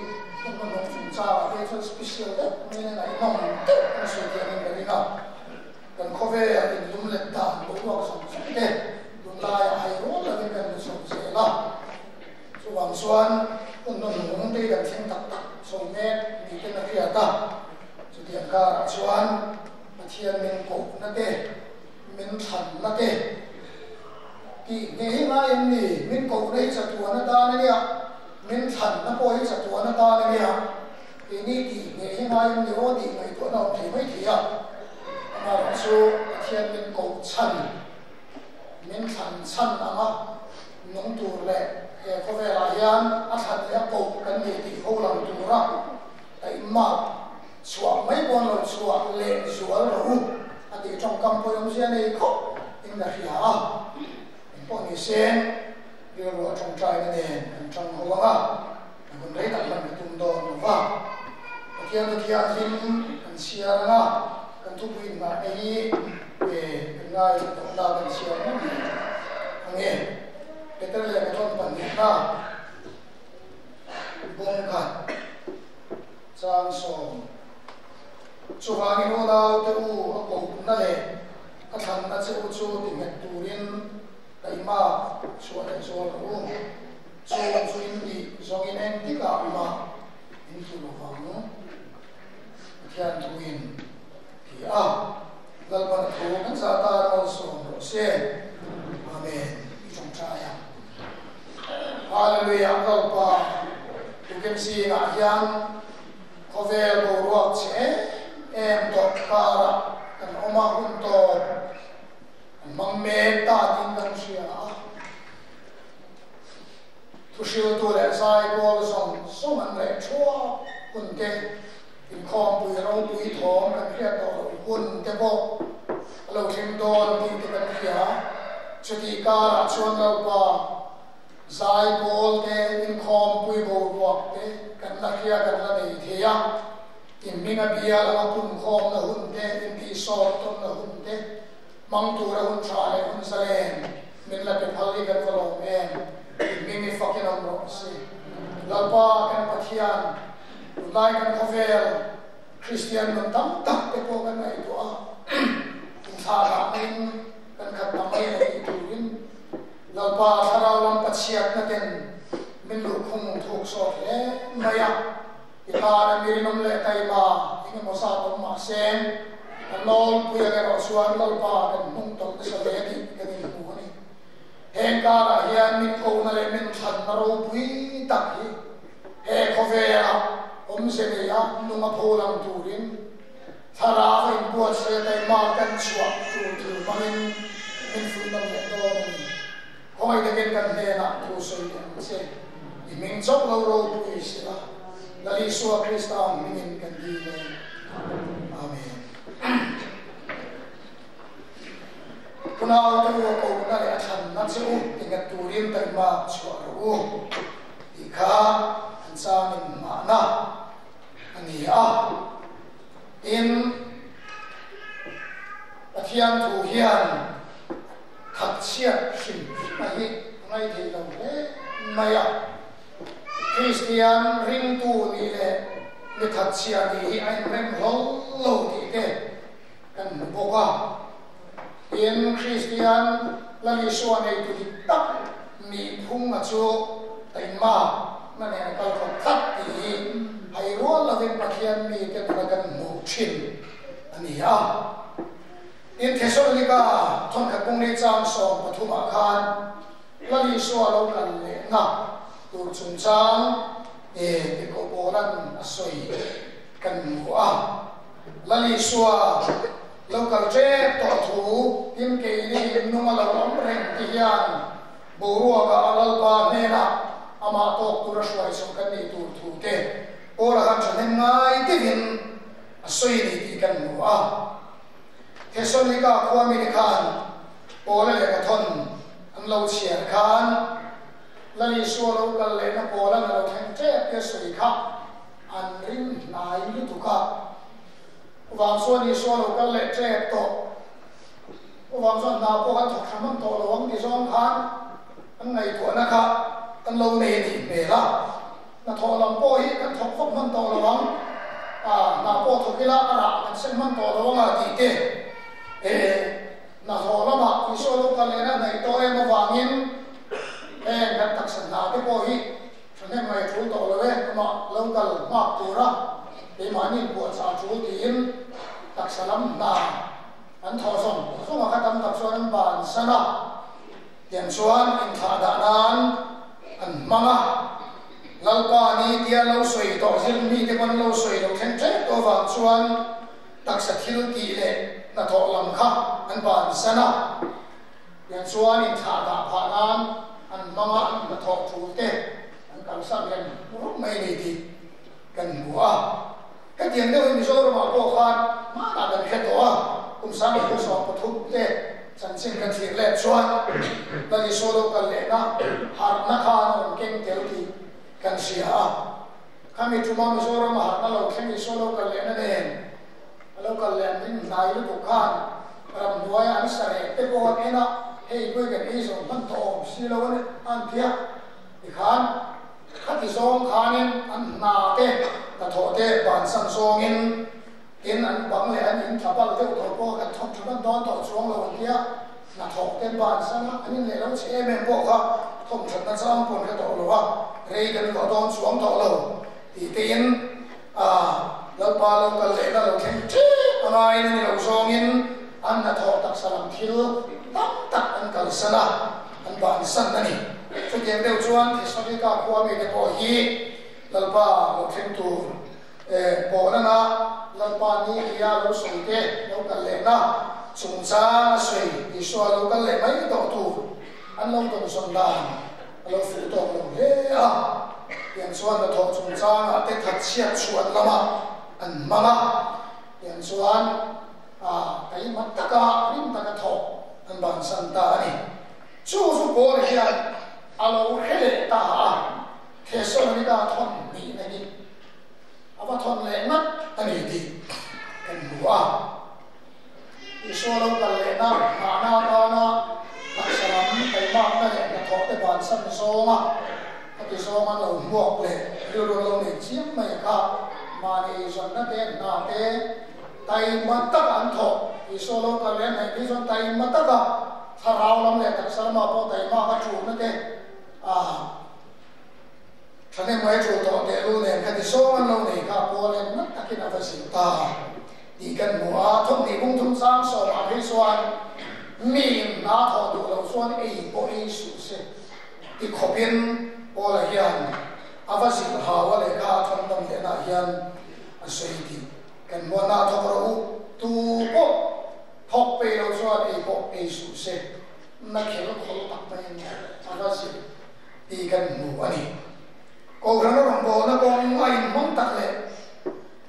hun hman hawng chung char ah te chuan special deuh mai in a ngaihnawm deuh kan sawi thiam in ka ring a. Kan khawvel in lum let dan boruak zawng zawng te tunlai ah hai rual lovin kan hmu chho zel a. Chuvang chuan hun hman hawng te hi kan thleng tak tak chho mek ni ten a hriat a. Chutiang karah chuan Pathian min kohna te, min thlanna te tih hneh hi ngai em ni? Min kohna hi chatuan atan a nia, min thlanna pawh hi chatuan atan a nia. Keini tih hneh hi ngai em ni aw tih ngaihtuahna awm thei mai thei a. Amaherawh chu Pathian min koh chhan, min thlan chhan anga nung tur leh he khawvelah hian a thlan leh a koh kan ni tih ho lang tura taihmak Chhuah mai pawn lo chhuah leh zual rawh u a tih tawngkam pawh awmzia nei khawp in ka hria a, eng pawh ni se rilru a tawngtaina nen kan tang ho ang a, kan hun rei tak hman ka tum dawn lo va, Pathian thu thianghlim kan chhiar ang a, kan thupui inngahna hi e kan ngaithla tawh la kan chhiar ngawt ang e, Peter leh ka thawn pahnihna bawng khat. Chang sawm. Chuvangin unaute u a kohna leh a thlanna che u chu ti nghet turin taihmak chhuah leh zual rawh u. Chung chu in tih zawngin eng tikah mah in tlu lo vang. Pathian thuin ti a, Lalpan a thu kan zah tan malsawm rawh se. Amen. I tawngtai ang. Hallelujah Lalpa tukin zingah hian khawvel boruak che em em tawh karah kan awm a, hun tawp kan hmang mek ta tiin kan hria a, thuhriltu leh zaipawl zawng zawng an reh thuak hun te, inkhawmpui ropui thawm kan hriat tawh loh hun te pawh a lo thleng dawn tih te kan hria. Chutih karah chuan Lalpa zaipawl te, inkhawmpui boruak te kan la hria kan la nei thei a. Inhming a bial anga punkhawmna hun te, intihsawt tawnna hun te, hmang tura hun tha leh hun zalen min la pe phal hi kan va lawm em? Inhming i fakin awm rawh se. Lalpa kan Pathian. Tunlai kan khawvel Kristian nun tam tak te pawh kan ngaihtuah a, inthlah dahna in kan khat ta mai a tih turin Lalpa thlarau lam Pathiatna ten min luhkhung thuk sawt hle mai a, i tana mi rinawm leh taima eng emaw zat awm mah se a nawlpui ang erawh chuan Lalpa kan hnung tawlh nasa hle tih kan inhmu a ni. Heng karah hian min kohna leh min thlanna ropui tak hi He khawvela awmze neia nung a pho lang turin thlarau a inbuatsaih taima kan chhuah tur thil hmangin min fuih dam leh dawn a ni. Khawngaih takin kan hnenah thu sawi leh ang che. I hming chauh lo ropui sila, Lal Isua Krista hmingin kan dil e. Amen. Punaute u a kohna leh a thlanna che u tinghet turin taima chhuah rawh u. Tih kha an changin hmahna a ni a. Tin, Pathian thu hian thatchhiat hrim hrim a hi a ngaithei lo hle mai a. Kristian ringtu nih leh mi thatchhia nih hi a inrem hlawl lo tih te kan hmu bawk a. Tin, Kristian Lal Isua neitu dik tak nih phung a chu taima na nen a kal khawp tlat tih hi hai rual lovin Pathian mite nuna kan hmuh thin a ni a. Tin, Thesalonika thawnkhat bungli chang 13 ah khan Lal Isua lo kal lehna tur chungchang e tikoh Paula'n a sawi kan hmu a. Lal Isua lo kal ṭep tawh thu tin keini in nung a lo awm reng ti hian boruaka a Lalpa hnenah amah tawk tura hruai chho kan nih tur thu te Paula khan ṭhahnem ngai deuhin a sawi ni tih kan hmu a. Thesalonika khua mite khan Paula lehkha thawn an lo chhiar khan Lal Isua lo kal lehna Paula'n a lo thleng ṭep te a sawi kha An ring hnai lutuk a. Uvang chuan Isua lo kal leh ṭep tawh. Uvang chuan hna pawh kan thawk hram hman tawh lo ang ti zawng khan an ngaihtuahna kha an lo nei a nih hmel a. Na tho lam po hi kan thok khop man to lawang a na po thokila ara kan sen man to lawanga ti te e na tho lama iso lo kan le na nei to em wangin e kan tak san na te po hi thane mai thu to lo we ma lo kal ma tura e ma ni bo cha chu ti in tak salam na an tho som so ma kha tam tak chuan ban sana tiang chuan in tha da nan an manga lalpa ni tia lo soi to zil mi te kon lo soi lo khen tre to wang chuan tak sa thil ti le na tho lam kha an ban sana tiang chuan in tha da pha nan an manga an na tho thu te an kal sa hian ru mai ni ti kan hua cái tiền đâu mi zo ma ko khan ma na kan khe to a kum sang ko so ko thup te chan chin kan thir le chuan la ni so lo kan le na har na khan on keng tel ti kan sia a khami thuma mi zo ma har na lo khen mi so lo kan le na nen lo kan le min nai lu ko khan ram nuai an sare te ko ena hei pui kan i zo man to si lo ne an thia ti khan khati zong khanin an na te ta tho te ban sang zong in in an bang le an in thabal te to ko kan thok thuban don to chuang lo an tia na thok te ban sang an in le lo che men bo kha thom that na chang pon kha to lo wa rei kan lo don chuang to lo ti te in a lal pa lo kal le na lo khen thi angai ni lo zong in an na thok tak salam thil tam tak an kal sana an ban san ani chu tiang deuh chuan Thessaloniki khua mi te pawh hi lalpa lo thleng tur pawh na lalpa ni tia lo sawi te lo kal leh na chungchang a sawi Isua lo kal leh mai tawh tur an lo tawn sawn dan a lo fuh tawk lo hle a tiang chuan na thawh chungchangah te that chhiat chhuan lama an hmang a tiang chuan a keimah taka rim taka thawh an bansan ta a ni chu chu pawl hian a lo hre leh ta a Thessaloniki thawn hnih na hi a va thawn leh ngat a ni tih kan hmu a. Isua lo kal lehna nghahna atana taksa lam taimakna leh hnathawh te bansan zawnga a ti zawng an lo hmuak leh rilru an lo nei chiang mai kha mahni eizawnna te hna te taima taka an thawh. Isua lo kal leh hnaih phei chuan taima taka thlarau lam leh taksa lamah pawh taimak a ṭulna te a thahnem mai ṭul tawh teh lu nen kha ti zawng an lo nei kha pawl en ngat takin a va zir ta tih kan hmu a. Thawmhnih bung thum chang sawmah phei chuan miin hna thawh duh loh chuan ei pawh ei suh se ti khawpin Paula hian a va zir hau a lehkha a thawmdam lehnaah hian a sawi tih kan hmu a. Hna thawk rawh u, tu pawh thawk peih loh chuan ei pawh ei suh se na khel khawl tak maiin a va zir tih kan hmu a ni. Kohhran a rawngbawlna kawng a inhmang tak leh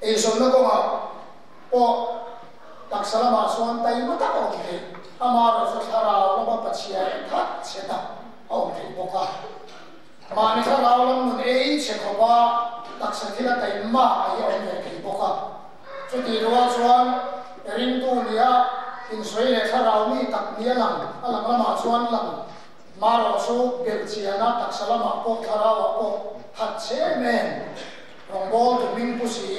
eizawnna kawngah pawh taksa lamah chuan taima tak a awm theih, amaherawhchu thlarau lama Pathian that chhe tak a awm theih bawk a. Mahni thlarau lam nun ei chhe khawpa taksa thila taima a hi a awm ve thei bawk a. Chutih rual chuan ringtu nia insawi leh thlarau mi tak nia lang a lang lamah chuan lang marawh chu belhchiana taksa lamah pawh thlarauah pawh that chhe em em rawngbâwl tu hming pu si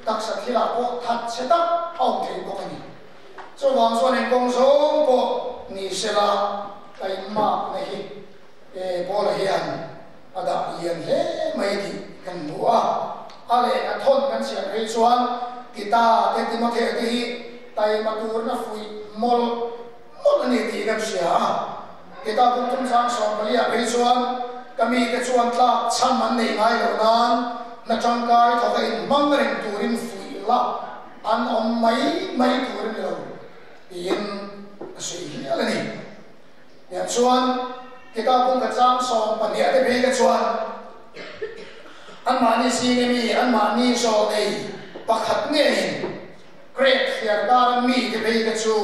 taksa thilah pawh that chhe tak a awm thei bawk a ni. Chuvang chuan engkawng zawng pawh ni sela taimakna hi Paula hian a dah lian hle mai tih kan hmu a. A leh a thawn kan chhiar phei chuan Tita te Timothea te hi taima turna fuih mawlh mawlh a ni tih kan hria a. Tita kum thum chang 14 ah phei chuan ka mite chuan tlak chham an neih ngai loh nan hna tangkai thawk a inhmang reng turin fuih la an awm mai mai tur a ni lo tiin a sawi hial a ni. Tiang chuan Tita kum khat chang 12 te phei kha chuan anmahni zing ami anmahni zawl nei pakhat ngeiin Krek thliar kara mi te phei kha chu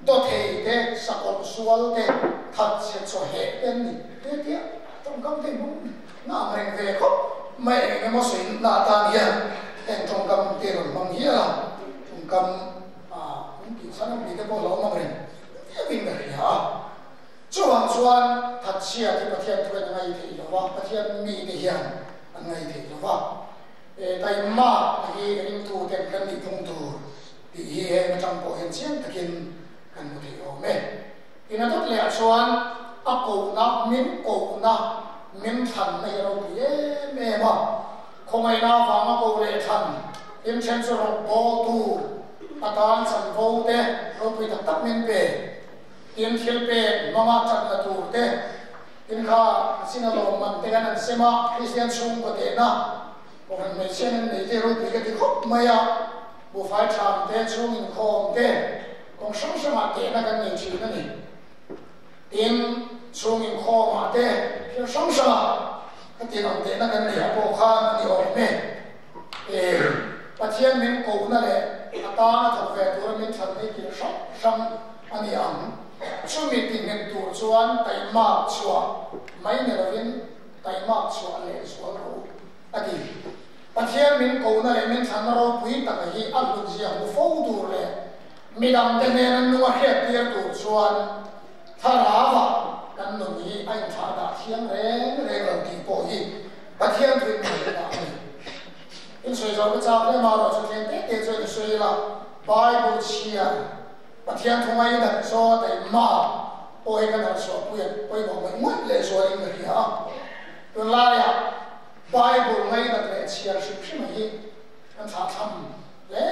dawthei te, sakawlh sual te, thatchhe chaw heh te an ni te tia tawngkam te hmang na ang reng ve khawp mai eng emaw sawi na atan hian heng tawngkam te rawn hmang hial a, tawngkam an tih chhan ang tih te pawh a lo awm ang reng viauin ka hria a. Chuvang chuan thatchhia te Pathian thuin a ngaih theih lo va, Pathian mite hian. an ngai thei lo va. Taima hi ringtu ten kan nih phung tur tih hi heng atang pawh hian chiang takin kan hmu thei awm e. Tin a dawt leh ah chuan a kohna, min kohna, min thlanna hi a ropui em em a. Khawngaihna avanga koh leh thlan hlim then chu rawk bawltu atan chanvo te ropui tak tak min pe. Tin thil pek hmanga chatna tur te, tin kha a chin a lawmman te kan han sem a, Kristian chhungkaw tehna Kohhran hmeichhia nan nei te ropui ka ti khawp mai a, buhfai tham te, chhung inkhawm te, kawng hrang hrangah tehna kan nei thin a ni. Tin, chhung inkhawmah te, thil hrang hrangah khatiang ang tehna kan neihah pawh khan a ni awm e. E, Pathian min kohna leh a tana thawk ve tura min thlan hi kil hrang hrang a ni ang. Chumi tihnghet tur chuan taihmak chhuah mai ni lovin taihmak chhuah leh zual rawh u, a ti. Pathian min kohna leh min thlanna ropui taka hi a hlutzia hmu fo tur leh midangte hnena nung a hriattir tur chuan thlarauah kan nun hi a inthlah dah thiang reng reng lo tih pawh hi Pathian thuin min hrilh dah a ni. In sawi zo ka chak hle marawh chu tlem te te chuan i sawi ila, Bible chhiar Pathian thu ngaidat zawnga taima pawh hi kan harhchhuah pui a pawimawh ngawih ngawih leh zualin ka hria a. Tunlaiah Bible ngaidat leh chhiar hrim hrim hi kan thlahthlam hle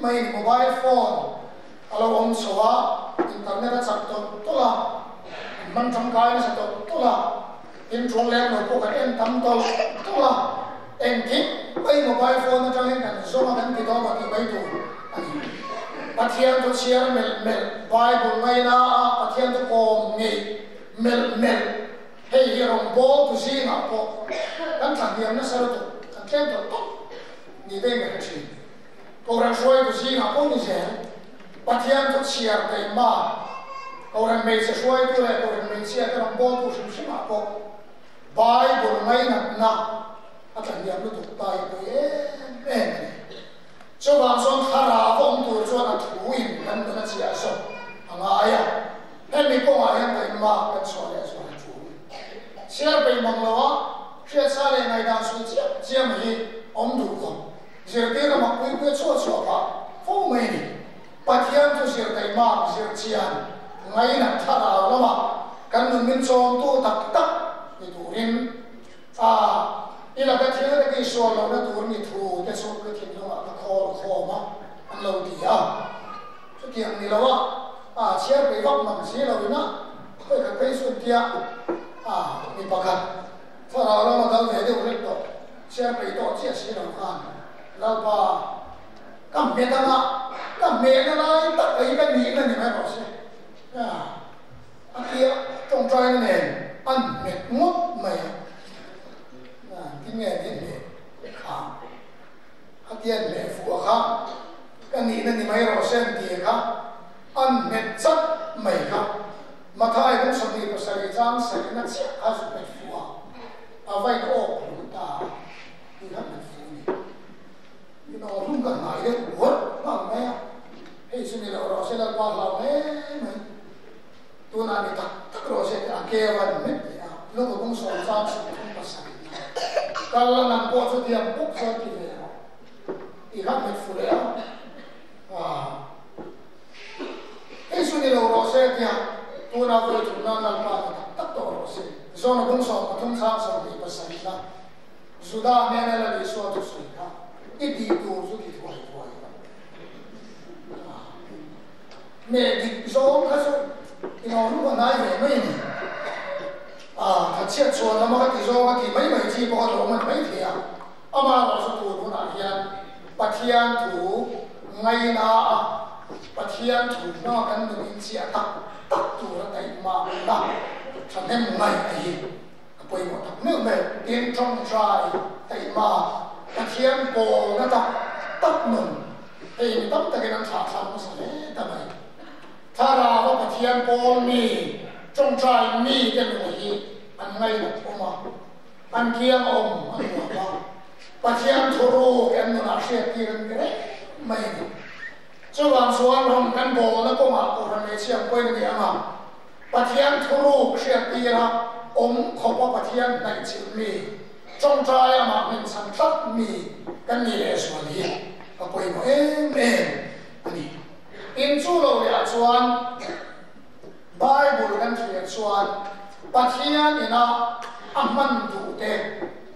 mai a ni. Mobile phone a lo awm chho a, internet a chak tawlh tawlh a, an hmang tangkai nasa tawlh tawlh a, in tul lem lo pawh kan en tam tawlh tawlh a, engkim mai mobile phone atangin kan zawng a kan ti dawn a tih mai tur a ni. Pathian thu chhiar melh melh, Bible ngaina a Pathian thu kawm ngei melh melh, hei hi rawngbawltu zingah pawh kan thlahniam nasa lutuk, kan tlem tawlh tawlh ni daih mai ka thin. Kohhran hruaitu zingah pawh ni zel, Pathian thu chhiar taima, Kohhran hmeichhe hruaitu leh Kohhran hmeichhia te rawngbawltu hrim hrimah pawh Bible ngainatna a tlahniam lutuk ta hi pawi em em a ni. Chuvang chuan thlarau a awm tur chuan a thuin kan nun a chiah zawk a ngai a, hemi kawngah hian taima kan chhuah leh zual a tul. Chhiar peih mang loa hriatsa leh ngaihdan sawi chiam chiam hi awm duh lo. Zirtir a mak pui pui a chhuah chhuah phah fo mai a ni. Pathian chu zir taihmak, zir chian, ngainat thlarau lamah kan nun min chawmtu tak tak ni turin a i laka thil ka tihsual lohna tur ni thu te chu ka thinlungah ka khawl khawm a, an lo ti a. Chutiang ni loa a chhiar peih vak mang si lo ina khawi khat phei chu an tia a mi pakhat thlarau lama dal ve deuh hlek tawh chhiar peih tawh chiah si lo khan Lalpa ka hmet anga ka hmehna lai tak hi ka nihna ni mai rawh se. A tia tawngtaina nen an hmet ngawt mai a. Engtin nge an inhmeh kha? A tia an hmeh fuh a kha ka nihna ni mai rawh se an ti kha an hmet chat mai kha. Mathai kawng 27 chang sarihna chiah kha zu hmet fuh a, a va in awk hlum ta a tih kha hmet fuh a ni. In aw hlum ka hnai deuh buat nghal mai a, hei chu ni loh rawh se Lalpa hlau hle mai, tunah ni tak tak rawh se tih a ke a van hmet leh a, lung a bung sawm chang 37 na kal a nang pawh chu diam bawk chuan ti ve rawh tih kha hmet fu leh a, ah hei chu ni lo rawh se tia tunah vawi thum nan Lalpa ni tak tak tawh rawh se, zawn a bung 13 chang 27 na. Juda hnena Lal Isua chu sawi kha i tih tur chu ti thuai thuai a. Meh dik zawng kha chu i lo hluk a hnai ve mai a ni. A thatchhiat chhuan lama ka ti zawng a ti mai mai chi pawh a tlawm a ni mai thei a. Amaherawh chu tun hunah hian Pathian thu ngaina a, Pathian thu hmanga kan nun inchiah tak tak tur a taihmak na thahnem ngaih a hi. A pawimawh tak meuh meuh tin tawngtai taihma Pathian pawlna tak tak nun hei mi tam takin an thlah thlak hmasa hle ta mai. Thlarau a Pathian pawl mi tawngtai mi te nun hi an ngainat awm a, an kiang awm an nuam a, Pathian thuruk an nunah hriattir an ni reng mai a ni. Chuvang chuan rawng kan bawlna kawngah Kohhran Hmeichhia ang pawhin a ni ang a, Pathian thuruk hriattir a awm khawpa Pathian hnaihchilh mi, Tawngtai amah min chhan tlat mi kan ni leh zual hi a pawimawh em em a ni. In chu lo leh ah chuan Bible kan thlir chuan Pathian ina a hman duh te,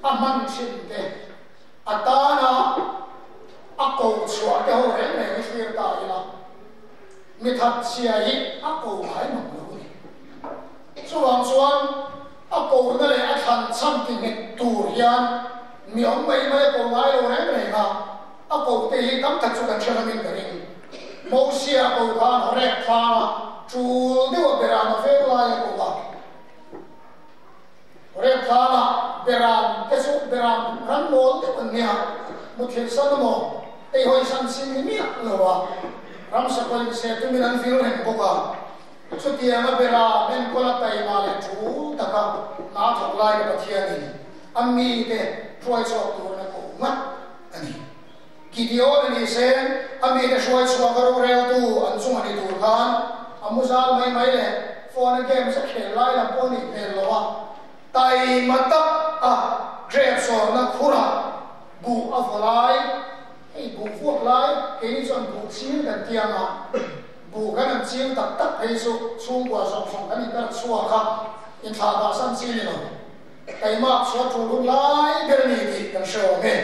a hman thin te, a tana a ko chhuah te ho reng reng hi thlir ta ila mi that chhia hi a ko ngai mang lo a ni. Chuvang chuan a kohna leh a thlan chhan ti nghet tur hian mi awm mai mai a ko ngai lo reng reng a, a kohte hi tam tak chu kan hre hlawmin ka ring. Mosia a ko khan Horeb tlanga tul deuha Beram a veng lai a ko a. Horeb tlanga Beram te chu Beram ram mawl deuh an nia, muthilh san emaw eihawi san chin ni miah lo a, ramsa pawhin se tumin an vil reng bawk a. Chutianga bera enkawl a taima leh thu taka hna thawk lai ka Pathianin a mite hruai chhuak turin a koh ngat a ni. Gideon a ni se, a mite hruai chhuak a roreltu an chung a ni tur khan a mu zal mai mai leh phone a games a khel lai lam pawh a nih hmel lo a, taima tak a grep sawrna khurah buh a vaw lai, hei buh vuak lai, keini chuan buh ching kan ti ang a. Buh kan an ching tak tak phei chu chhungkua zawng zawng kan inper chhuak a, inthlah dah san chi ni lo. Keimah chhuah tul hun lai ber a ni tih kan hre awm e.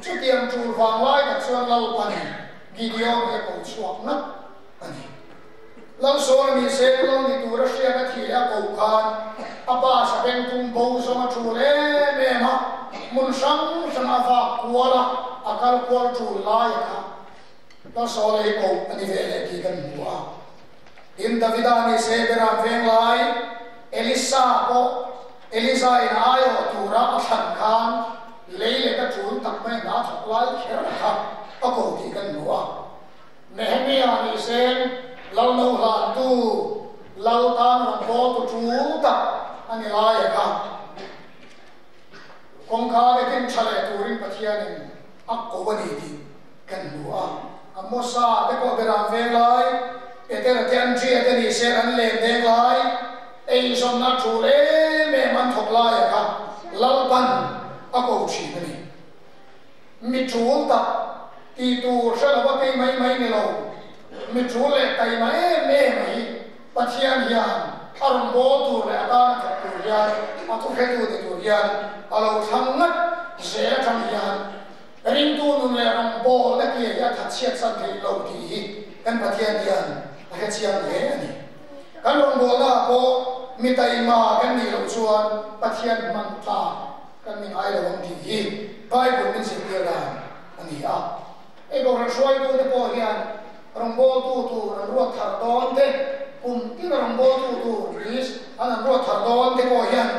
Chutiang tul vang lai tak chuan Lalpan Gideon hi a ko chhuak ngat a ni. Lalsawn a ni se lal ni tura hriat a thih leh a koh khan a pa sabeng tum bo zawng a tul em em a, hmun hrang hrang a vak kual a, a kal kual tul lai a kha. Lalsawl ei koh a ni ve leh tih kan hmu a. Tin, Davida ni se Beram veng lai Elisa pawh Eliza in a aiawh tura a thlan khan lei leh ka tul tak mai hna thawk lai kher kha a ko tih kan hmu a. Nehemia ni se Lalno hlantu Lal tan rawn bawl tu tul tak a ni laia kha kawngka te tin tha leh turin Pathianin a ko a ni tih kan hmu a. Amosa te pawh Beram veng lai, Petera te Andrea te ni se an len deng lai, eizawnna tul em em an thawk laia kha Lalpan a ko thin a ni. Mi tul tak ti tur hre lova kei mai mai ni lo, mi tul leh taima em em a hi Pathian hian a rawn bawl tur leh a tana thawk tur hian a thuhretu ti tur hian a lo thlang ngat zel atang hian Ringtu nun leh rawngbawlna kia hi a thatchhiat san theih lo tih hi kan Pathian hian a hre chiang hle a ni. Kan rawngbawlna ah pawh mi taima kan nih loh chuan Pathian hman tlak kan ni ngai lo ang tih hi Bible min zirtir dan a ni a. Hei Kohhran hruaitute pawh hian rawngbawltu tur an ruat thar dawn te, kum tina rawngbawltu tur list an an ruat thar dawn te pawh hian,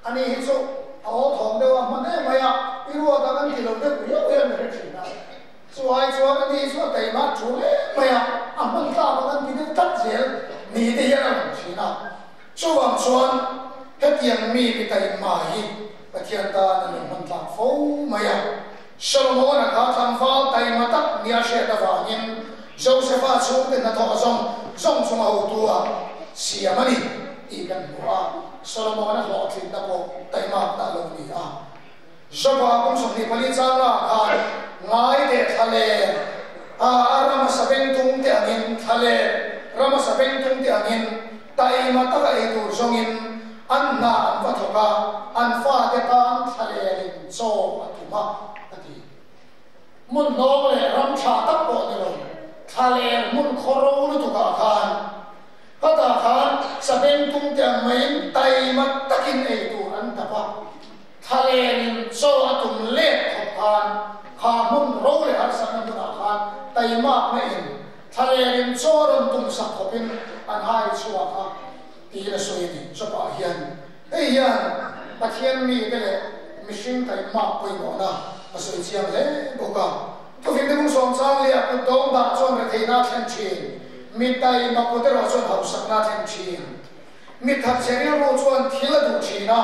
Ani hi chu a aw thawm deuh a hman em mai a, i ruat a kan ti lo deuh riau hian ka hre thin a. Chu ai chuan ani hi chu a taima tul em mai a, a hman tlak a kan ti deuh tlat zel ni te hian a lang thin a. Chuvang chuan hetiang mi mi taima hi Pathian tan an lo hman tlak fo mai a. Solomon-a kha tlangval taima tak nia hriat avangin Josepha chhungte hnathawh zawng zawng chunga hotua siam a ni tih kan hmu a, Solomon-a hlawhtlinna pawh taimakna a lo ni a. Joba kum 24 changa khan ngai teh thlaler a a rama sabengtung te angin thlaler rama sabengtung te angin taima taka ei tur zawngin an hna an va thawk a, an fate tan thlalerin chaw a tum a, a ti. Hmun hnawng leh ram tha tak pawh ni lo, thlaler hmun khaw ro lutukah khan khatah khan sabengtung te ang maiin taima takin ei tur an dap a, thlalerin chaw a tum let khawp khan kha hmun ro leh harsatna hmunah khan taimakna in thlalerin chaw rawn tum sak khawpin an hai chhuak a tiin a sawi a ni. Chawpah hian Hei hian Pathian mite leh mihring taimak pawimawhna a sawi chiang hle bawk a. Thufinte kung sawm chang leh kut dawng dah chuan retheihna a thlen thin, mi taima kut erawh chuan hausakna a thlen thin. Mi thatchhe rilru chuan thil a duh thin a,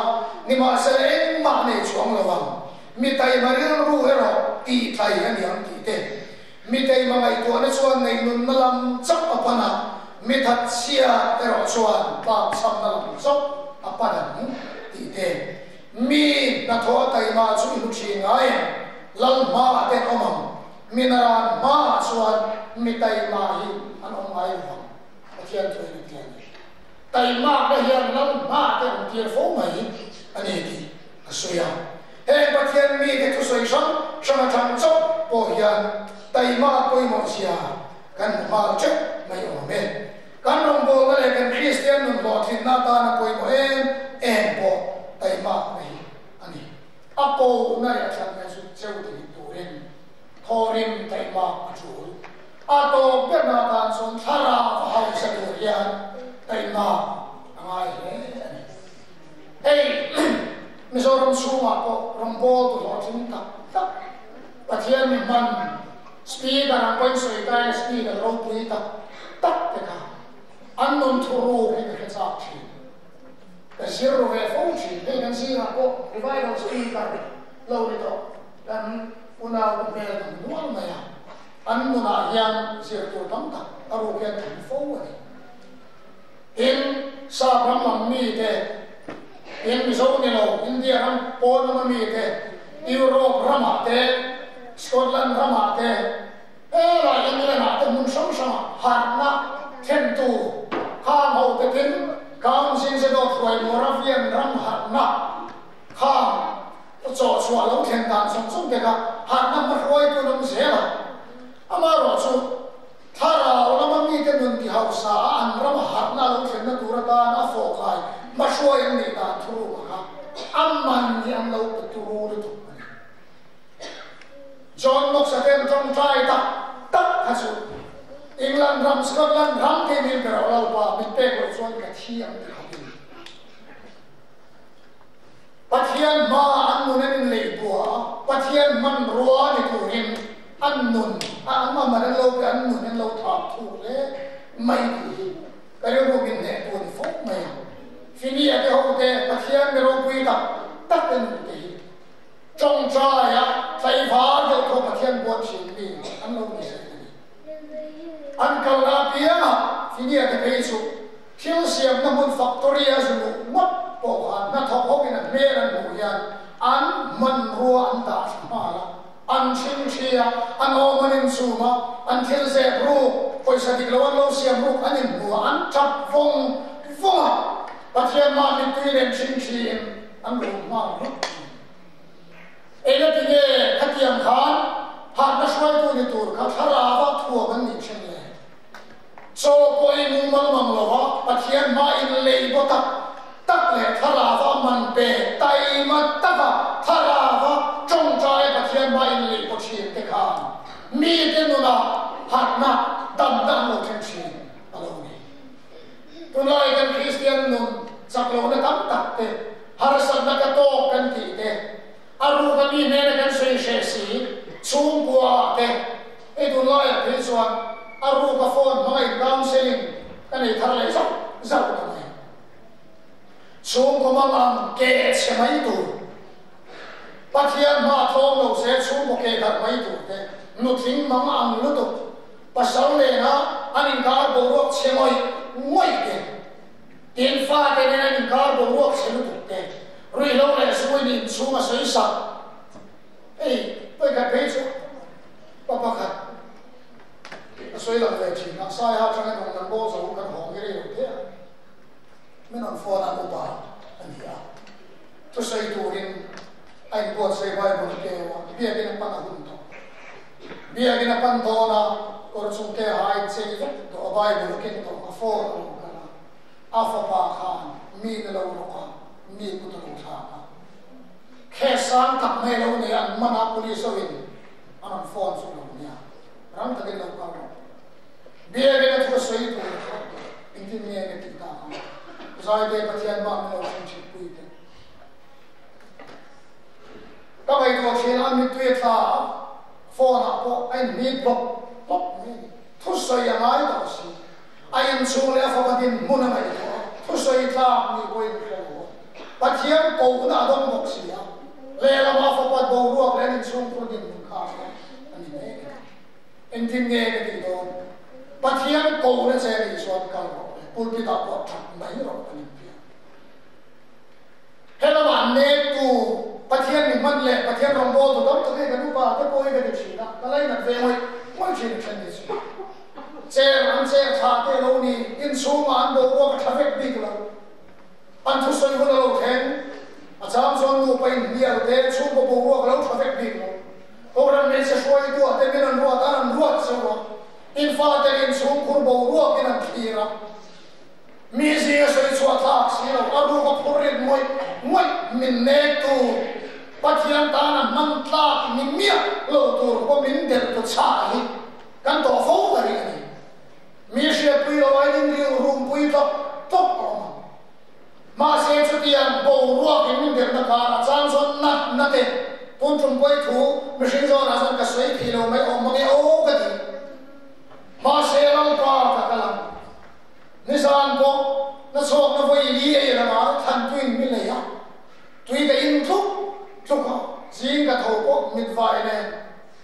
nimahsela engmah a nei chuang lo ang. Mi taima rilru erawh tih tlai a ni ang tih te. Mi taima ngaihtuahna chuan neihnunna lam chauh a pan a, mi thatchhia erawh chuan tlakchhamna lam chauh a pan ang tih te. Mi na tho tai ma chu i thi ngai lal ma te omam minaran ma chuan mi tai ma hi an om ngai wang pathian thu ni tian tai ma na hian lal ma te om tir fo mai ani ti asuya he pathian mi te thu soi sang sang thang chok po hian tai ma poi mo sia kan ma che mai om me kan rong bo na le kan Christian nun lo thin na ta na poi mo em em po tai ma mai ani apo na ya chan na su cheu ti turin thorim tai ma achul ato pe na tan son thara hau sa tur hian tai ma angai he ani ei Mizoram chunga po rong bol tu lo thin tak tak pathian mi man speaker ang point soi kai speaker ro pui tak tak te kha an nun thuru hi ka chak thin ka zero ve fo thin hei kan zinga po revival speaker lo ni to kan una ko mel kan nual mai a an nuna hian zir tur tam tak aru hian than fo ani in sa ram lam mi te in Mizo ni lo India ram pon ma mi te Europe rama te Scotland rama te la England te mun sang sang han na then tu khang ho te tin khang sin se do thoi Moravian ram han na khang cho chua lo then dan song song te ka han na ma roi tu nam se la ama ro chu thara lama mi te nun ti hausa an ram hat na lo then na tur ta na fo kai ma shuai ni ta thu ma kha amman ni an lo tu ru tu John Knox aten tong trai tak tak kha chu England ram Scotland ram te min pero lo pa mi te ko chuan ka thi ang te khapi Pathian ma an nun in lei bua Pathian man ruwa ni turin an nun an ma man lo ke an nun en lo tha thu le mai ti ka ro ro bin ne tu ni fo mai fini a te ho te Pathian me ro pui tak tak en te hi trong trai a thai va do tho Pathian bo chin ni an lo ni se an kal la pia fini a te pe chu thil siam na mun factory a zu mat po khan na thok ho in an me ran hu hian an man ruwa an ta ma la an chin thia an omanin suma an thil ze ru poisa dik lo an lo siam ru an in hu an chap vong vonga Pathian ma mi tui nen chin thin an ru ma ru ela tinge khatiam khan hat na hruai tu ni tur kha thara wa thua ban ni chen le so koi mu mang mang lo wa Pathian ma in lei bo tak tak le thara wa man pe tai ma ta thara wa chong chai Pathian ma in lei bo thin te khan mi te nu na hat na dam dam lo then thin alo ni tunai kan Christian nun chak lo na tam tak te har san na ka to kan ti te aru ka mi ne na kan sei she si chung bua te e tunai a phe chuan aru ka phone mangai counseling kan ei thar le zau zau ta mai chung ko mang ang ke che mai tu Pathian ma thong lo se chung ko ke khat mai tu te nu thing mang ang lu tu pasal le na anin kar bo ruak che moi ngoi te tin fa te ne anin kar bo ruak che lu tu te rui lo le sui nin chung a sei sa ei toi ka pe chu pa pa khat soi lang ve chi na sai ha chang nong nan bo zo kan hong ri lo te men on phone an upa an hi a tu sei turin ai bo sei bai bo ke wa bia ke na pan hun to bia ke na pan to na kor chung ke hai chei vek to bai bo ke to a phone lo ka na a fa pa khan mi na lo ro ka mi ku to lo tha ka khe sang tak mai lo ni an mana police win an on phone su lo nia ram ta ke lo ka ro bia ke na thu sei tu in tin nge ke ti ta zai de Pathian ma lo chen chi pui te ka mai tu chen an mi tui tha phone a po ai mi blok blok mi thu sei a ngai ta si ai in chu le fa pa din mun a mai tho thu sei tha mi koi mi lo Pathian ko na dong mok si a le la ma fa pa bo ruak le in chung pu din mun kha ani ne en tin nge ke ti do Pathian ko na che ni suan kal ro pulpit a po that mai ro ani pia Helama ne tu Pathian mi man le Pathian rong bol tu tam tak e kan upa te pawh hi ka ti thin a, ka lainat ve ngawih ngawih thin a then ni chu. Cher an cher thla te lo ni, inchhungah an boruak a tha vek bik lo. An thusawi hun a lo thleng, a chang chuan nupa inhnial te chhungkaw boruak a lo tha vek bik lo. Kohhran hmeichhe hruaitu ah te min an ruat a, an ruat cheu a, infa ten inchhungkhur boruakin an thlir a. Mi zinga sawi chhuah thlak si lo, a ruk a phur rit ngawih ngawih min nek tu, Pathian tana hman tlak ni miah lo tur pawh min delh tu chhah hi kan tawh fo ta rih a ni. Mi hriatpui lo aiin rilru rumpui tlawk tlawk a awm ang. Mahse chutiang boruakin min delhna karah chang chuan nat na te, tun tum pawi thu mihring zawnah chuan ka sawi thei lo mai awm mange aw ka ti. Mahse Lalpa ka kal ang. Nizan pawh na chhawkna vawi li ei rama thlan tuin mi lei a, tui ka in tluk tluk a, zing ka tho pawh mit vai nen,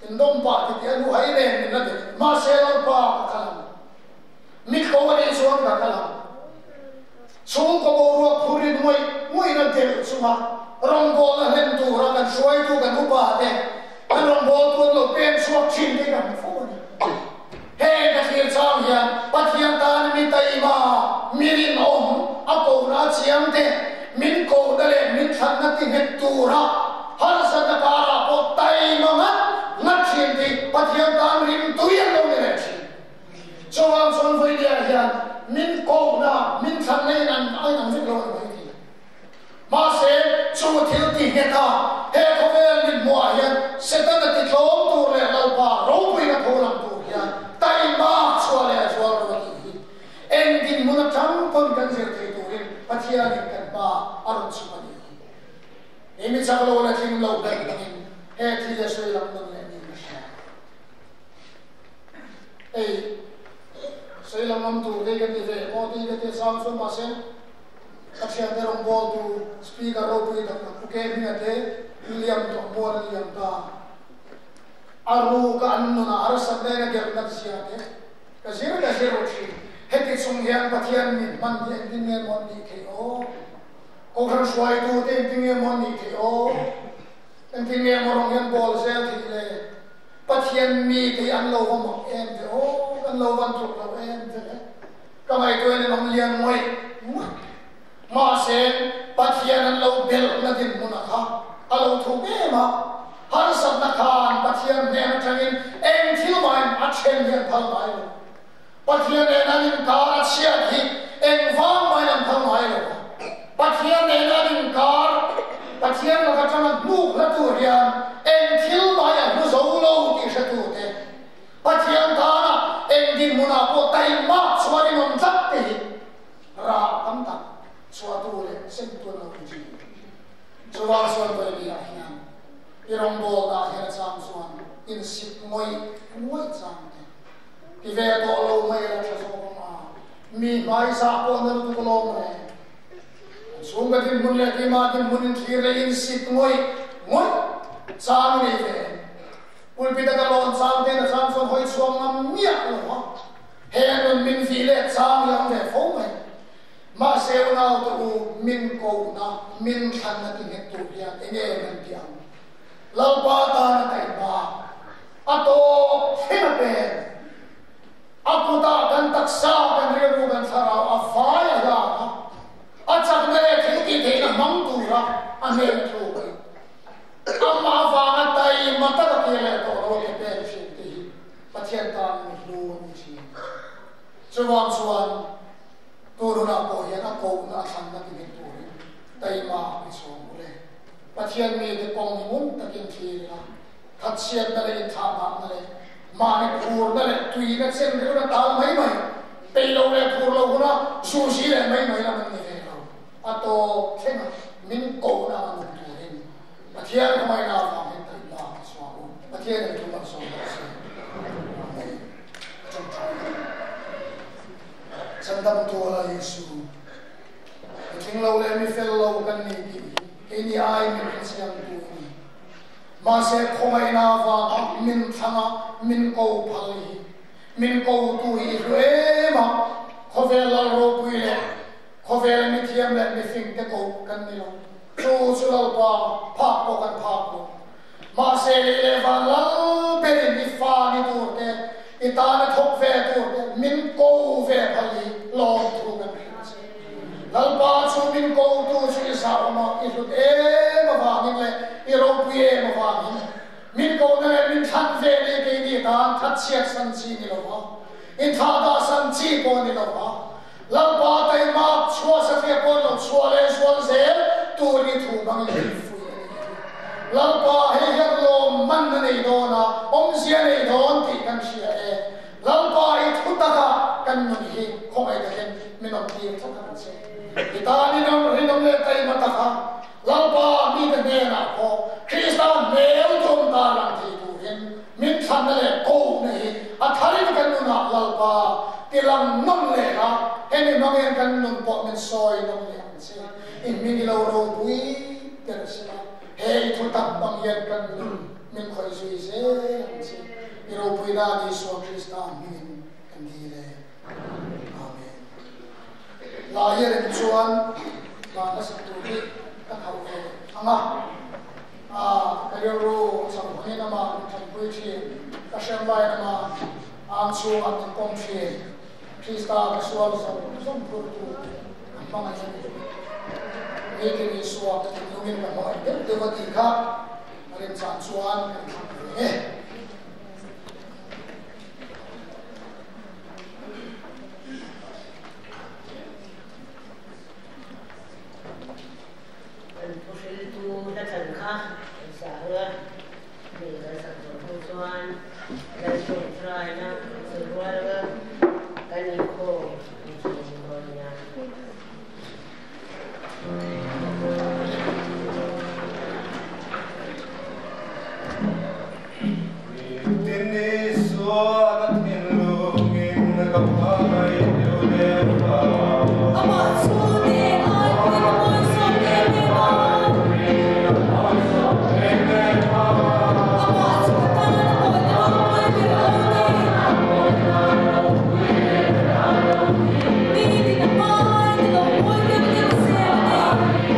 indawm pah ti tih a nu hai nen min la dek. Mahse Lalpa ka kal ang. Mit ko a nih chuan ka kal ang. Chhungkaw boruak phurin ngawih ngawihna delh chunga rawngbawlna hlen tura kan hruaitu kan upa te kan rawngbawltu an lo pem chhuak thin te kan hmu fo a ni. Heng ka thlir chang hian Pathian tan mi taima, mi rinawm, a kohna a chiang te, min kohna leh min thlanna ti nghet tura harsatna karah pawh taima ngat ngat thin tih Pathian tan rimtui an lo ni leh thin. Chuvang chuan vawilia hian min kohna, min thlanna in an a inang vek lo a ni mai thei. Mahse, chu thil ti nghet a, he khawvel mit hmuhah hian Setana ti tlawm tur leh Lalpa ropuina tho lang tur hian taima chhuah leh a zual ro a tih hi eng dinhmun atang pawn kan zir thei turin Pathianin kan hma a rawn chhuk a nih hi. Ni mi chak lo leh tling lo daih dangin he thil a sawi lam nawn leh niin ka hria. Ei, sawi lam ngam tur te kan ni ve emaw tih ka ti a chang chuan mahse, Ka thiante rawngbawltu Speaker ropui tak tak Pu K Hminga te liam tawh mual a liam ta. A ruka an nunah harsatna in a delh nat zia te ka zir ka zir ru thin. Heti chung hian Pathian mi hman hi engtin nge maw an nih theih aw? Kohhran hruaitu te engtin nge maw an nih theih aw? Engtin nge maw rawng hian bawl zel theih le? Pathian mi te hi an lo va mak em ve aw? Kan lo van tluk lo em ve le? Ka ngaihtuah in an awm lian ngawih ngawih. Mahse, Pathian an lo belhna dinhmunah kha a lo thuk em a, harsatna khan Pathian hnen atangin eng thil mahin a then hi an phal ngai lo. Pathian nen an inkar a chhiat hi eng vang mahin an phal ngai lo a. Pathian nen an inkar, Pathian laka tanga hnuk hla tur hian eng thil mahin a hlu zo lo tih hretute Pathian tana eng dinhmunah pawh taihmak chuan in awm tlat te hi rah tam tak chhuahtu leh semtu an lo ni thin. Chuvang chuan Bawilia hian i rawngbawlna ah hian a chang chuan insik ngawih ngawih chang te ti ve tawh lo mai la tha zawk ang a, mi hmaizah pawh na lutuk alawm le. An chhungka dinhmun leh keimah dinhmun inthlir leh insik ngawih ngawih chang i nei ve em? Pulpit a ka lawn chang ten a chang chuan hawi chhuak ngam miah lo a, he nun min vih let chang hi a awm ve fo mai. Mahse unau te u, min kohna, min thlanna ti nghet tur hian enge nan ti ang? Lalpa tan a taihma, a tawp thleng a pen. A kutah kan taksa, kan rilru, kan thlarau a fai a hlang a, a chakna leh thil tih theihna hmang tura a hnen a thluk a ni. Amah avanga taima taka ke leh tawh lo ke pen thin te hi Pathian tan mi hlu an ni thin. Chuvang chuan tun hunah pawh hian a kohna a thlanna ti nghet turin taima i chhawm u le. Pathian mite kawng hi ngun takin thlir ila, thatchhiatna leh inthahnahna leh mahni phurna leh tuina chen rilna tal mai mai, peih lo leh phur lo huna zuzi leh mai mai lam an ni ve lo. A tawp thlengah min kohna a nung turin Pathian hmangaihna avang hian ka inlak a chhuak u. Pathian in thu kan sawi bawk si. Amen. Ka ṭawngṭai a. Chhandamtu ala Jesu, mi tling lo leh mi fel lo kan ni tih hi keini ai min hrechiangtu i ni. Mahse khawngaihna avanga min thlanga min ko phal hi, min kotu hi i hlu em a, khawvel lal ropui leh Khawvela mithiam leh mifing te ko kan ni lo. thu chu lalpa phak pawh kan phak lo. Mahse lei leh van lal berin i fa ni tur te, i tana thawk ve tur te min ko ve phal hi lawm thu kan hrilh che. Lalpa chu min ko tu chu i zah awm a, i hlut em avangin leh i ropui em avangin min ko na leh min thlan ve ni kei ni tan that chhiat san chi ni lo va, in tha da san chi pawh ni lo va. Lalpa tai ma chua sa fia pawh lo chua le zual zel tur ni thu bangin min fui a ni. Lalpa hei hian lawm man na nei dawn a, awmzia nei dawn tih kan hria e. Lalpa i thu taka kan nun hi khawngaih takin min awm tir tlat ang che. I tanin awm rinawm leh taima taka Lalpa mi te hnenah pawh Krista hmel tum ta lang thei turin min thlan na leh ko na hi a tharin kan nunah Lalpa tilang nawm leh la, hemi hmangin kan nun pawh min sawi nawm leh ang che. I hming i lo ropui ber sela, he i thu tak bang hian kan nun min khawih zui zel ang che. I ropui nan Isua Krista hmingin kan dil e. Amen. La hian chuan la nasa tur hi kan hauh ve anga. A ka rilru chang hmangin ama min thanpui thin, ka hrem lain ama ang chhunga min pawm thin. Krista ka sual zawng zawng phur tu an hmang a ni. Ni tin Isua ka thinlungin ka hmangaih deuh deuh a tih kha a remchang chuan kan thlang ve e.
Kan thu hril tu hla thlan kha kan sa anga, mi kan sak zawh hnu chuan lal tawngtai na kan sawi rual anga, kan inkhawm kan chhung dawn nia.
Tin Isua ka thinlungin ka hmangaih deuh deuh a.
Amah chu ni ai pui ka mawi sawm em em a. Amah chu ka tan a mawi na ropui ber a lo ni. Ni tin a hmai ni lo mawi deuh deuh zel a ni.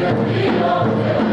Thank you.